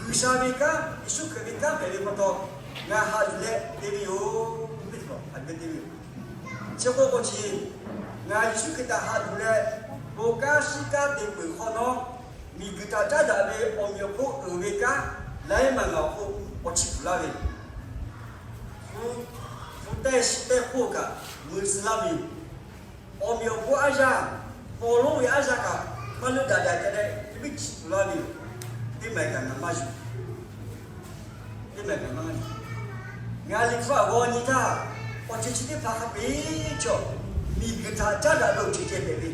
G'uiˬsha ve kanˉ, Yeˍsuˆ Hkriꞈ ve kanˉ hpehꞈ ve pa taw, ngaˬ haꞈ yuˬ leh te ve yoˬ. Haꞈ yuˬ leh te ve yoˬ. Chi k'oˆ k'o chi, ngaˬ Yeˍsuˆ Hkriꞈ htaꞈ haꞈ yuˬ leh, bon kanˉ shiˉ kanˉ te peuˬ hk'awꞈ nawˉ, miˬguiˬ htaꞈ caˉ daꞈ ve awˬ meꞈ awˬ hponˇ uiˍ ve kanˉ, laiˉ maˬ ngaˬ awˬ hk'oˆ awˬ chi tuˬ laˇ ve, hpu teˇ shi teˇ hk'oˆ kaꞈ mui tcuh laˇ ve yoˬ. Awˬ meꞈ awˬ hponˇ aˉ yaˇ, paw lonˉ ve aˉ yaˇ kaꞈ maˇ leuˆ daꞈ daꞈ te leh teˇ biˇ chi tuˬ laˇ ve yoˬ. Teˇ maˬ kaꞈ ngaˬ maˇ yuˬ. Teˇ maˬ kaꞈ maˇ yuˬ. Ngaˬ liꞈ hpu aꞈ g'aw nyi htaˇ, awˬ ceuˬ chi teˇ hpaˍ hk'a peu-eˬ chaw, miˬguiˬ htaꞈ caˉ daꞈ ve awˬ ceuˬ ceh hpehꞈ ve.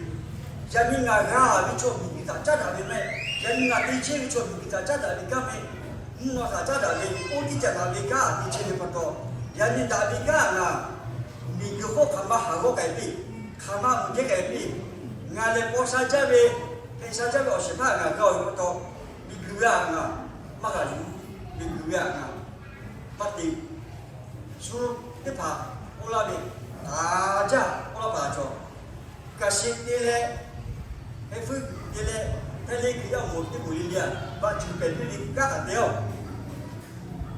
Yaꞈ nyi ngaˬ g'a ve chaw miˬguiˬ htaꞈ caˉ daꞈ ve mehˆ. Yaꞈ nyi ngaˬ te chehˇ ve chaw miˬguiˬ htaꞈ caˉ daꞈ ve kanˉ mehˆ. Mvuhˇ naw htaꞈ caˉ daꞈ ve oˇ tiˉ ca daꞈ ve kanˉ te chehˇ ve pa taw, yaꞈ nyi daꞈ ve kanˉ ngaˬ miˬguiˬ hk'oˆ hk'aˬ ma haˍ g'awˇ k'ai piˇ, hk'aˬ ma mvuhˇ jehˇ k'ai piˇ. Ngaˬ lehˬ paw sha jaˇ ve, hpehꞈ sha jaˇ ve awˬ shehˍ hpaˇ ngaˬ g'a ve pa taw, miˬguiˬ ve aꞈ ngaˬ maˇ g'a yuˬ. Miˬguiˬ ve aꞈ ngaˬ maˇ te. Shu teˇ hpaˍ k'oˆ laˇ ve, htaꞈ jaˇ k'oˆ laˇ paˍ cawˬ. Kaꞈ shi te leh, heh fuiˉ te leh, heh le Hkriꞈ yaˇ awˬ moˍ teˇ moˍ le le aꞈ, baꞈ cuˬ pehˬ piˇ ve kanˉ htaꞈ te-oˬ.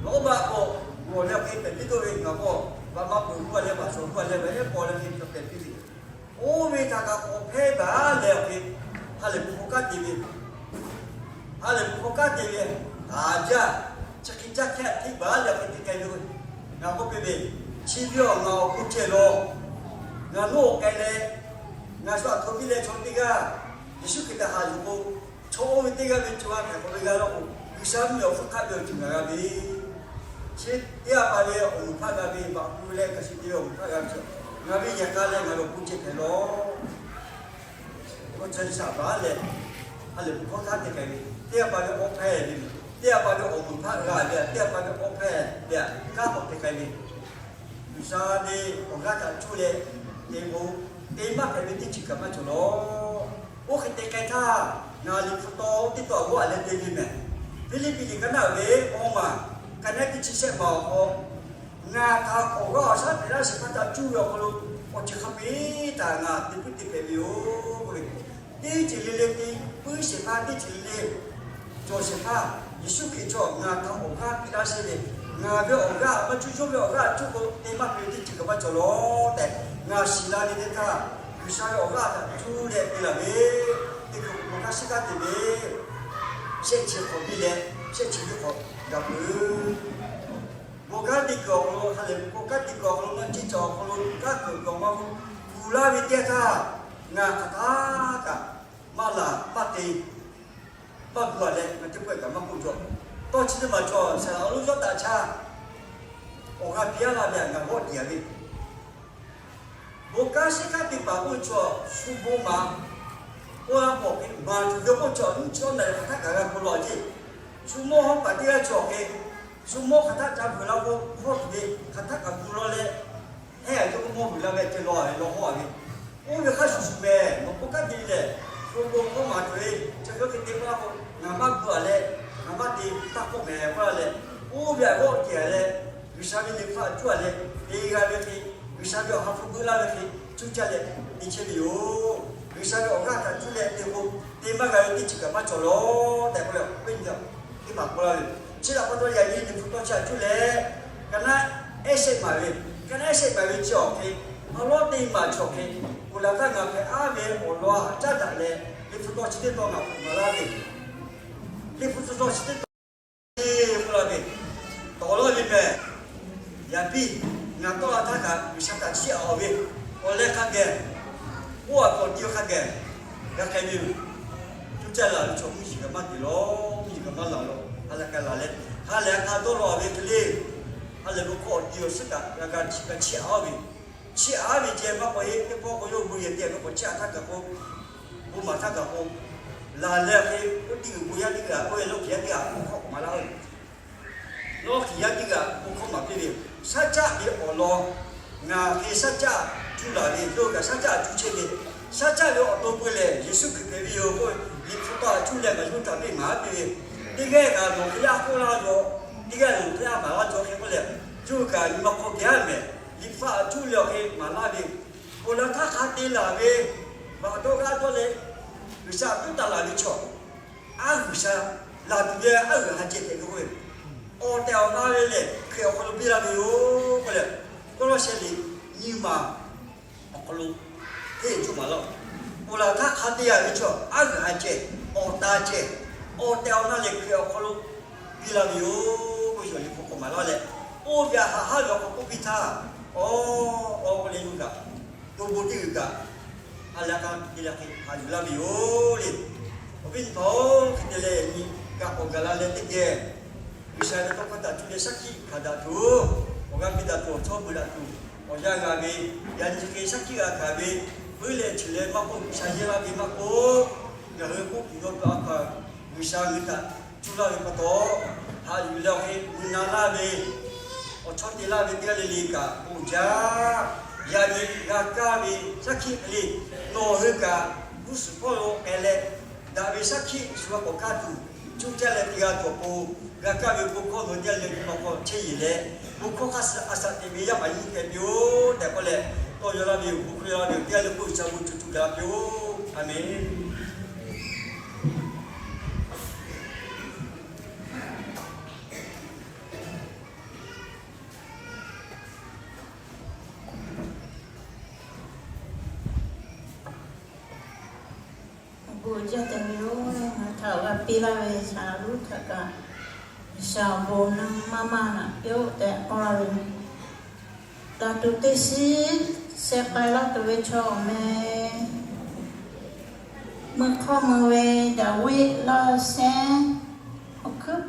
Lawꞈ baˆ k'o, g'awˬ leh awˬ hk'e pehˬ piˇ dawˇ ve ngaˬ k'o, baꞈ maˇ peuˬ g'uˇ a leh baꞈ shawˍ g'uˇ a leh baꞈ ehˉ paw leh hk'e pehˬ piˇ ve. Oˇ ve htaꞈ kaꞈ k'awꞈ hpehˇ baˬ leh awˬ hk'e, ha lehˬ bon hkawˇ kanˉ te ve, ha lehˬ bon hkawˇ kanˉ te ve, htaꞈ jaˇ, chi hk'e jaˇ hkehˇ hteˇ baˬ leh awˬ hk'e te k'ai ve, ngaˬ k'oˆ piˇ ve, chi ve awˬ ngaˬ awˬ hk'oˆ ceh lawˬ. Ngaˬ nawˉ awˬ k'ai leh, ngaˬ shu aꞈ hto piˇ leh chaw teˇ g'aˇ Yeˍsuˆ Hkriꞈ htaꞈ haꞈ yuˬ k'o, chaw oˇ ve teˇ g'aˇ ve co ha hpehꞈ k'awꞈ ve g'a laˇ k'o, G'uiˬsha mvuhˇmiˬ awˬ hpfuhˇ hk'aˆ ve awˬ ceuˬ ngaˬ g'a ve, chi teˇ g'aˇ pa ve awˬ moˍ hpaˆ g'a ve, baꞈ ku leh kaꞈ shi te ve awˬ moˍ hpaˆ g'a ve, ngaˬ ve yehˬ k'a leh ngaˬ ve awˬ hk'oˆ ceh hpehꞈ lawˬ. Awˬ ceuˬ shaˍ baˬ leh, ha lehˬ bon hkawˇ kanˉ te k'ai ve, teˇ g'aˇ pa ve awˬ hpehˇ ve, teˇ g'aˇ pa ve awˬ moˍ hpaˆ g'a ve, teˇ g'aˇ pa ve awˬ hpehˇ ve, kanˉ k'awꞈ te k'ai ve, G'uiˬsha ve awˬ g'aˇ htaꞈ cuˇ leh te k'o, te maˇ hpehꞈ ve teˇ ceuˬ kaꞈ maˇ cawˬ lawˬ. Oˇ hk'e te k'ai htaˇ, ngaˬ liꞈ hpu taw teˇ taw aꞈ g'awˇ aꞈ leh te ve mehˬ. Hpiˇliˇpiˆ liꞈ ka naˆ ve awˇ maˬ, ka naˆ teˇ chi shehˆ maˬ awˬ hk'aw, ngaˬ htaꞈ awˬ g'aˇ awˬ shaˉ hpehꞈ laˇ shehˍ hpaˇ htaꞈ cuˇ ve awˬ hk'aw lo, awˬ ceuˬ hk'a peu-eˬ htaꞈ ngaˬ te puiˉ te hpehꞈ ve yoˬ k'oˆ ve, teˇ ceuˬ le le te puiˉ shehˍ hpaˇ, teˇ ceuˬ le le cawˬ shehˍ hpaˇ, Yeˍsuˆ Hkriꞈ chaw ngaˬ htaꞈ awˬ g'aˇ piˇ laˇ sheˍ ve, ngaˬ ve awˬ g'aˇ maˇ cuˇ yawˇ ve awˬ g'aˇ cuˇ k'o te maˇ hpehꞈ ve teˇ ceuˬ kaꞈ maˇ cawˬ lawˬ tehꞈ ngaˬ shiˍ la ve teˇ htaˇ, G'uiˬsha ve awˬ g'aˇ htaꞈ cuˇ leh te laˬ ve, teˇ hkui awˬ hk'aw hk'aˇ shiˉ kaˉ te ve, shehˆ chi hk'awꞈ biˇ leh shehˆ chi teˇ hk'awꞈ gaˬ peuˬ. Bon kanˉ te kuiˬ awˬ hk'aw lo ha lehˬ, bon kanˉ te kuiˬ awˬ hk'aw lo maˇ ciˇ cawˬ awˬ hk'aw lo kanˉ kuiˬ awˬ hk'aw lo kuˬ laˇ ve teˇ htaˇ, ngaˬ hk'aˬ htaˇ kaꞈ maˇ laˬ maˇ te, maˇ gu a leh ngaˬ teˇ pawehˇ kaꞈ maˇ k'oˆ jaw. Tawˇ chi teˇ maˬ chaw saˍ laꞈ awˬ lonˉ yawˇ taꞈ chaˇ awˬ g'aˇ piˇ aˉ laˇ ve htaꞈ ngaˬ g'awˆ tiˍ a ve, bon kanˉ shiˉ kaˉ te paˍ k'oˆ ve chaw, shu bon maˍ k'oˆ laˇ k'awꞈ hk'e maˍ tuˬ ve k'oˆ chaw, nyiˇ chi awˉ naˬ hk'aˬ htaˆ kaꞈ g'a gu law ceˇ. Shu mawˇ hawˉ paˍ teˇ g'aˇ chaw hk'e, shu mawˇ hk'aˬ htaˆ ca vuiˬ la k'o, hawˉ tuˬ ve hk'aˬ htaˆ kaꞈ gu law leh, heˉ a yawˇ k'o mawˇ vuiˬ la ve ceh law a ve law hawˉ a ve, oˇ ve hk'a shuˍ shuˍ mehˍ. Nawˬ k'oˆ kaˉ te lehˬ, shu bon k'awˇ maˍ tuˬ ve chi hk'e te k'oˆ laˇ k'o, ngaˬ maˇ gu a leh, ngaˬ maˇ te taˇ k'oˆ mehˍ k'oˆ laˇ leh, oˇ ve htaꞈ g'awˆ tiˍ a leh, G'uiˬsha ve liꞈ hpu htaꞈ cuˇ a leh te g'a ve hk'e, G'uiˬsha ve awˬ ha hpu beuꞈ laˇ ve hk'e, cuˇ caˇ leh te chehˇ ve yoˬ. G'uiˬsha ve awˬ g'aˇ htaꞈ cuˇ leh te k'o, te maˇ g'a ve teˇ ceuˬ kaꞈ maˇ cawˬ lawˬ tehꞈ k'oˆ leh, awˬ viˉ nyi teˇ hpaˍ k'oˆ laˇ ve, chi htaꞈ pa taw yaꞈ nyi liꞈ hpu tawˇ chi htaꞈ cuˇ leh, ka naˉ ehˉ shehˆ maˍ ve, ka naˉ ehˉ shehˆ maˍ ve chi awˬ hk'e, awˬ lawˉ teˇ maˬ chi awˬ hk'e, ponˬ laˬ htaˇ ngaˬ hpehꞈ aˉ ve awˬ lawn htaꞈ caˉ daꞈ leh, liꞈ hpu tawˇ chi teˇ tawn ngaˬ k'oˆ maˍ laˇ ve, liꞈ hpu tawˇ chi teˇ tawn k'oˆ laˇ ve, tawˍ laˇ ve mehˍ. Yaꞈ piˇ, ngaˬ tawˆ la htaˇ kaꞈ G'uiˬsha htaꞈ chiˇ aꞈ ve, awˬ leh hk'a geh, oˇ a k'awꞈ ti hk'a geh g'a k'ai ve yoˬ. Cuˇ caˇ laˬ ve chaw mvuhˇ yeˬ kaꞈ maˇ te lawˬ, mvuhˇ yeˬ kaꞈ maˇ laˬ lawˬ. Ha lehˬ k'a laˬ leh, ha lehˬ a hk'a dawˇ law ve hk'e le, ha lehˬ bon hkawˇ awˬ ti awˬ suhˉ kaꞈ g'a g'a chiˇ aꞈ ve, chiˇ aꞈ ve ceh maˇ k'awꞈ e teˇ pawˆ k'o, yawˇ hui bon yehˬ te ve k'awꞈ chiˇ aꞈ htaˇ kaꞈ k'o, bon maˍ htaˇ kaꞈ k'o, laˬ leh hk'e, oˇ teˇ g'uiˬ bon yaˇ teˇ g'aˇ, oˇ ve lawˇ hkiˬ yaˇ teˇ g'aˇ bon hkawˇ k'awꞈ maˍ laˇ ve, lawˇ hkiˬ yaˇ teˇ g'aˇ bon hkawˇ maˍ piˇ ve, shaˉ caˆ ve awˬ lawn ngaˬ hk'e shaˉ caˆ cuˇ laˬ ve, yawˇ hui kaꞈ shaˉ caˆ cuˇ chehˇ ve, shaˉ caˆ ve awˬ to pui lehˬ Yeˍsuˆ Hkriꞈ hpehꞈ ve yoˬ k'oˆ ve, liꞈ hpu tawˇ htaꞈ cuˇ leh ngaˬ yawˇ hui htaꞈ piˇ maˍ laˇ piˇ ve, teˇ g'aˇ kaꞈ nawˬ hk'e yaˇ k'oˆ laˇ yaw, teˇ g'aˇ nawˬ hk'e yaˇ maˍ laˇ yaw hk'e k'oˆ leh, yawˇ hui kaꞈ nyi ma hk'aw geh aˉ mehˍ, liꞈ hpu htaꞈ cuˇ leh awˬ hk'e maˍ laˇ ve, ponˬ laˬ htaˇ hk'a te laˬ ve, baˬ dawˇ g'aˇ dawˇ leh G'uiˬsha tuˉ taˍ laˬ ve chaw, aˉ G'uiˬsha laˬ tuˬ ve aˉ g'uiˬ ha ceh tehꞈ k'oˆ ve, awˬ tehˬ awˬ na ve lehˬ Hkriꞈ awˬ hk'aw lo biˇ laˇ ve yoˬ k'oˆ leh, Kawˇlawˇsehˇ liꞈ nyiˇ maˬ awˬ hk'aw lo hteˇ cuˇ maˍ laˇ-oˬ. Ponˬ laˬ htaˇ hk'a te laˬ ve chaw aˉ g'uiˬ ha ceh, awˬ ta ceh, awˬ tehˬ awˬ na lehˬ Hkriꞈ awˬ hk'aw lo biˇ laˇ ve yoˬ k'oˆ ve liꞈ hpu k'awꞈ maˍ laˇ leh, oˇ ve htaꞈ haꞈ haˉ ve awˬ hk'aw k'oˆ piˇ htaˇ, awˬ, awˬ k'oˆ leh yawˇ hui kaꞈ, to bon teˇ g'uiˬ kaꞈ, ha lehˬ a hk'a te leh hk'e haꞈ yuˬ laˇ ve yoˬ le. Awˬ viˉ nyi hpaˍ-oˬ, hk'e te leh nyi kaꞈ k'awꞈ gaˬ la leh teˇ geh G'uiˬsha ve tawˇ hkawˇ htaꞈ cuˇ leh shaˉ hkiˆ hkanˍ daꞈ tuˬ, awˬ g'aˇ piˇ daꞈ tuˬ awˬ chawˇ beuꞈ daꞈ tuˬ, awˬ yanˇ g'a ve, yaꞈ nyi hk'e shaˉ hkiˆ g'a hkanˍ ve, puiˉ leh ceuˬ leh maˇ k'oˆ, G'uiˬsha yehˇ laˇ ve maˇ k'oˆ, ngaˬ hui k'oˆ tuˬ yawˇ hui a hkaw-anˬ G'uiˬsha hui htaꞈ cuˇ laˇ ve pa taw, haꞈ yuˬ leh awˬ hk'e gu na laˇ ve, awˬ chawˇ te laˇ ve teˇ g'aˇ le le kaꞈ bon jaˇ. Yaꞈ nyi g'a kaˇ ve shaˉ hkiˆ hk'e le, nawˬ hui kaꞈ g'uˇ suhˍ hpawˇ lo k'ai leh, daꞈ ve shaˉ hkiˆ shu g'a k'awꞈ kaˇ tuˬ, cuˇ caˇ leh te g'a tuˬ awˬ pon, g'a kaˇ ve bon hkawˇ nawˬ teˇ g'aˇ le le ma hk'aw chehˇ yeˬ leh, bon hkawˇ hk'aˇ suh a shaꞈ teꞈ ve yaˇ paˍ yaˇ miˇ hpehꞈ piˇ-oˆ tehꞈ k'oˆ leh, tawˇ yaw laˇ ve yoˬ. Bon hkawˇ yaw laˇ ve yoˬ. Teˇ g'aˇ le k'oˆ G'uiˬsha bon cuˇ cuˇ gaˬ la piˇ-oˆ. A menˬ. Awˬ bon jaˇ tehꞈ ve yoˬ. Ngaˬ htaꞈ g'a piˇ laˇ ve saˍ laꞈ lonˉ htaꞈ kaꞈ, G'uiˬsha awˬ bon naˇ maˇ maˇ naꞈ piˇ-oˆ tehꞈ k'oˆ laˇ ve, daꞈ tuˬ teˇ shiˉ sheh k'ai laˇ tuˬ ve chaw awˬ meh, meuˇ hk'awˇ meuˇ ve Daˍviˆ laˇ shehˉ, awˬ hkuiˉ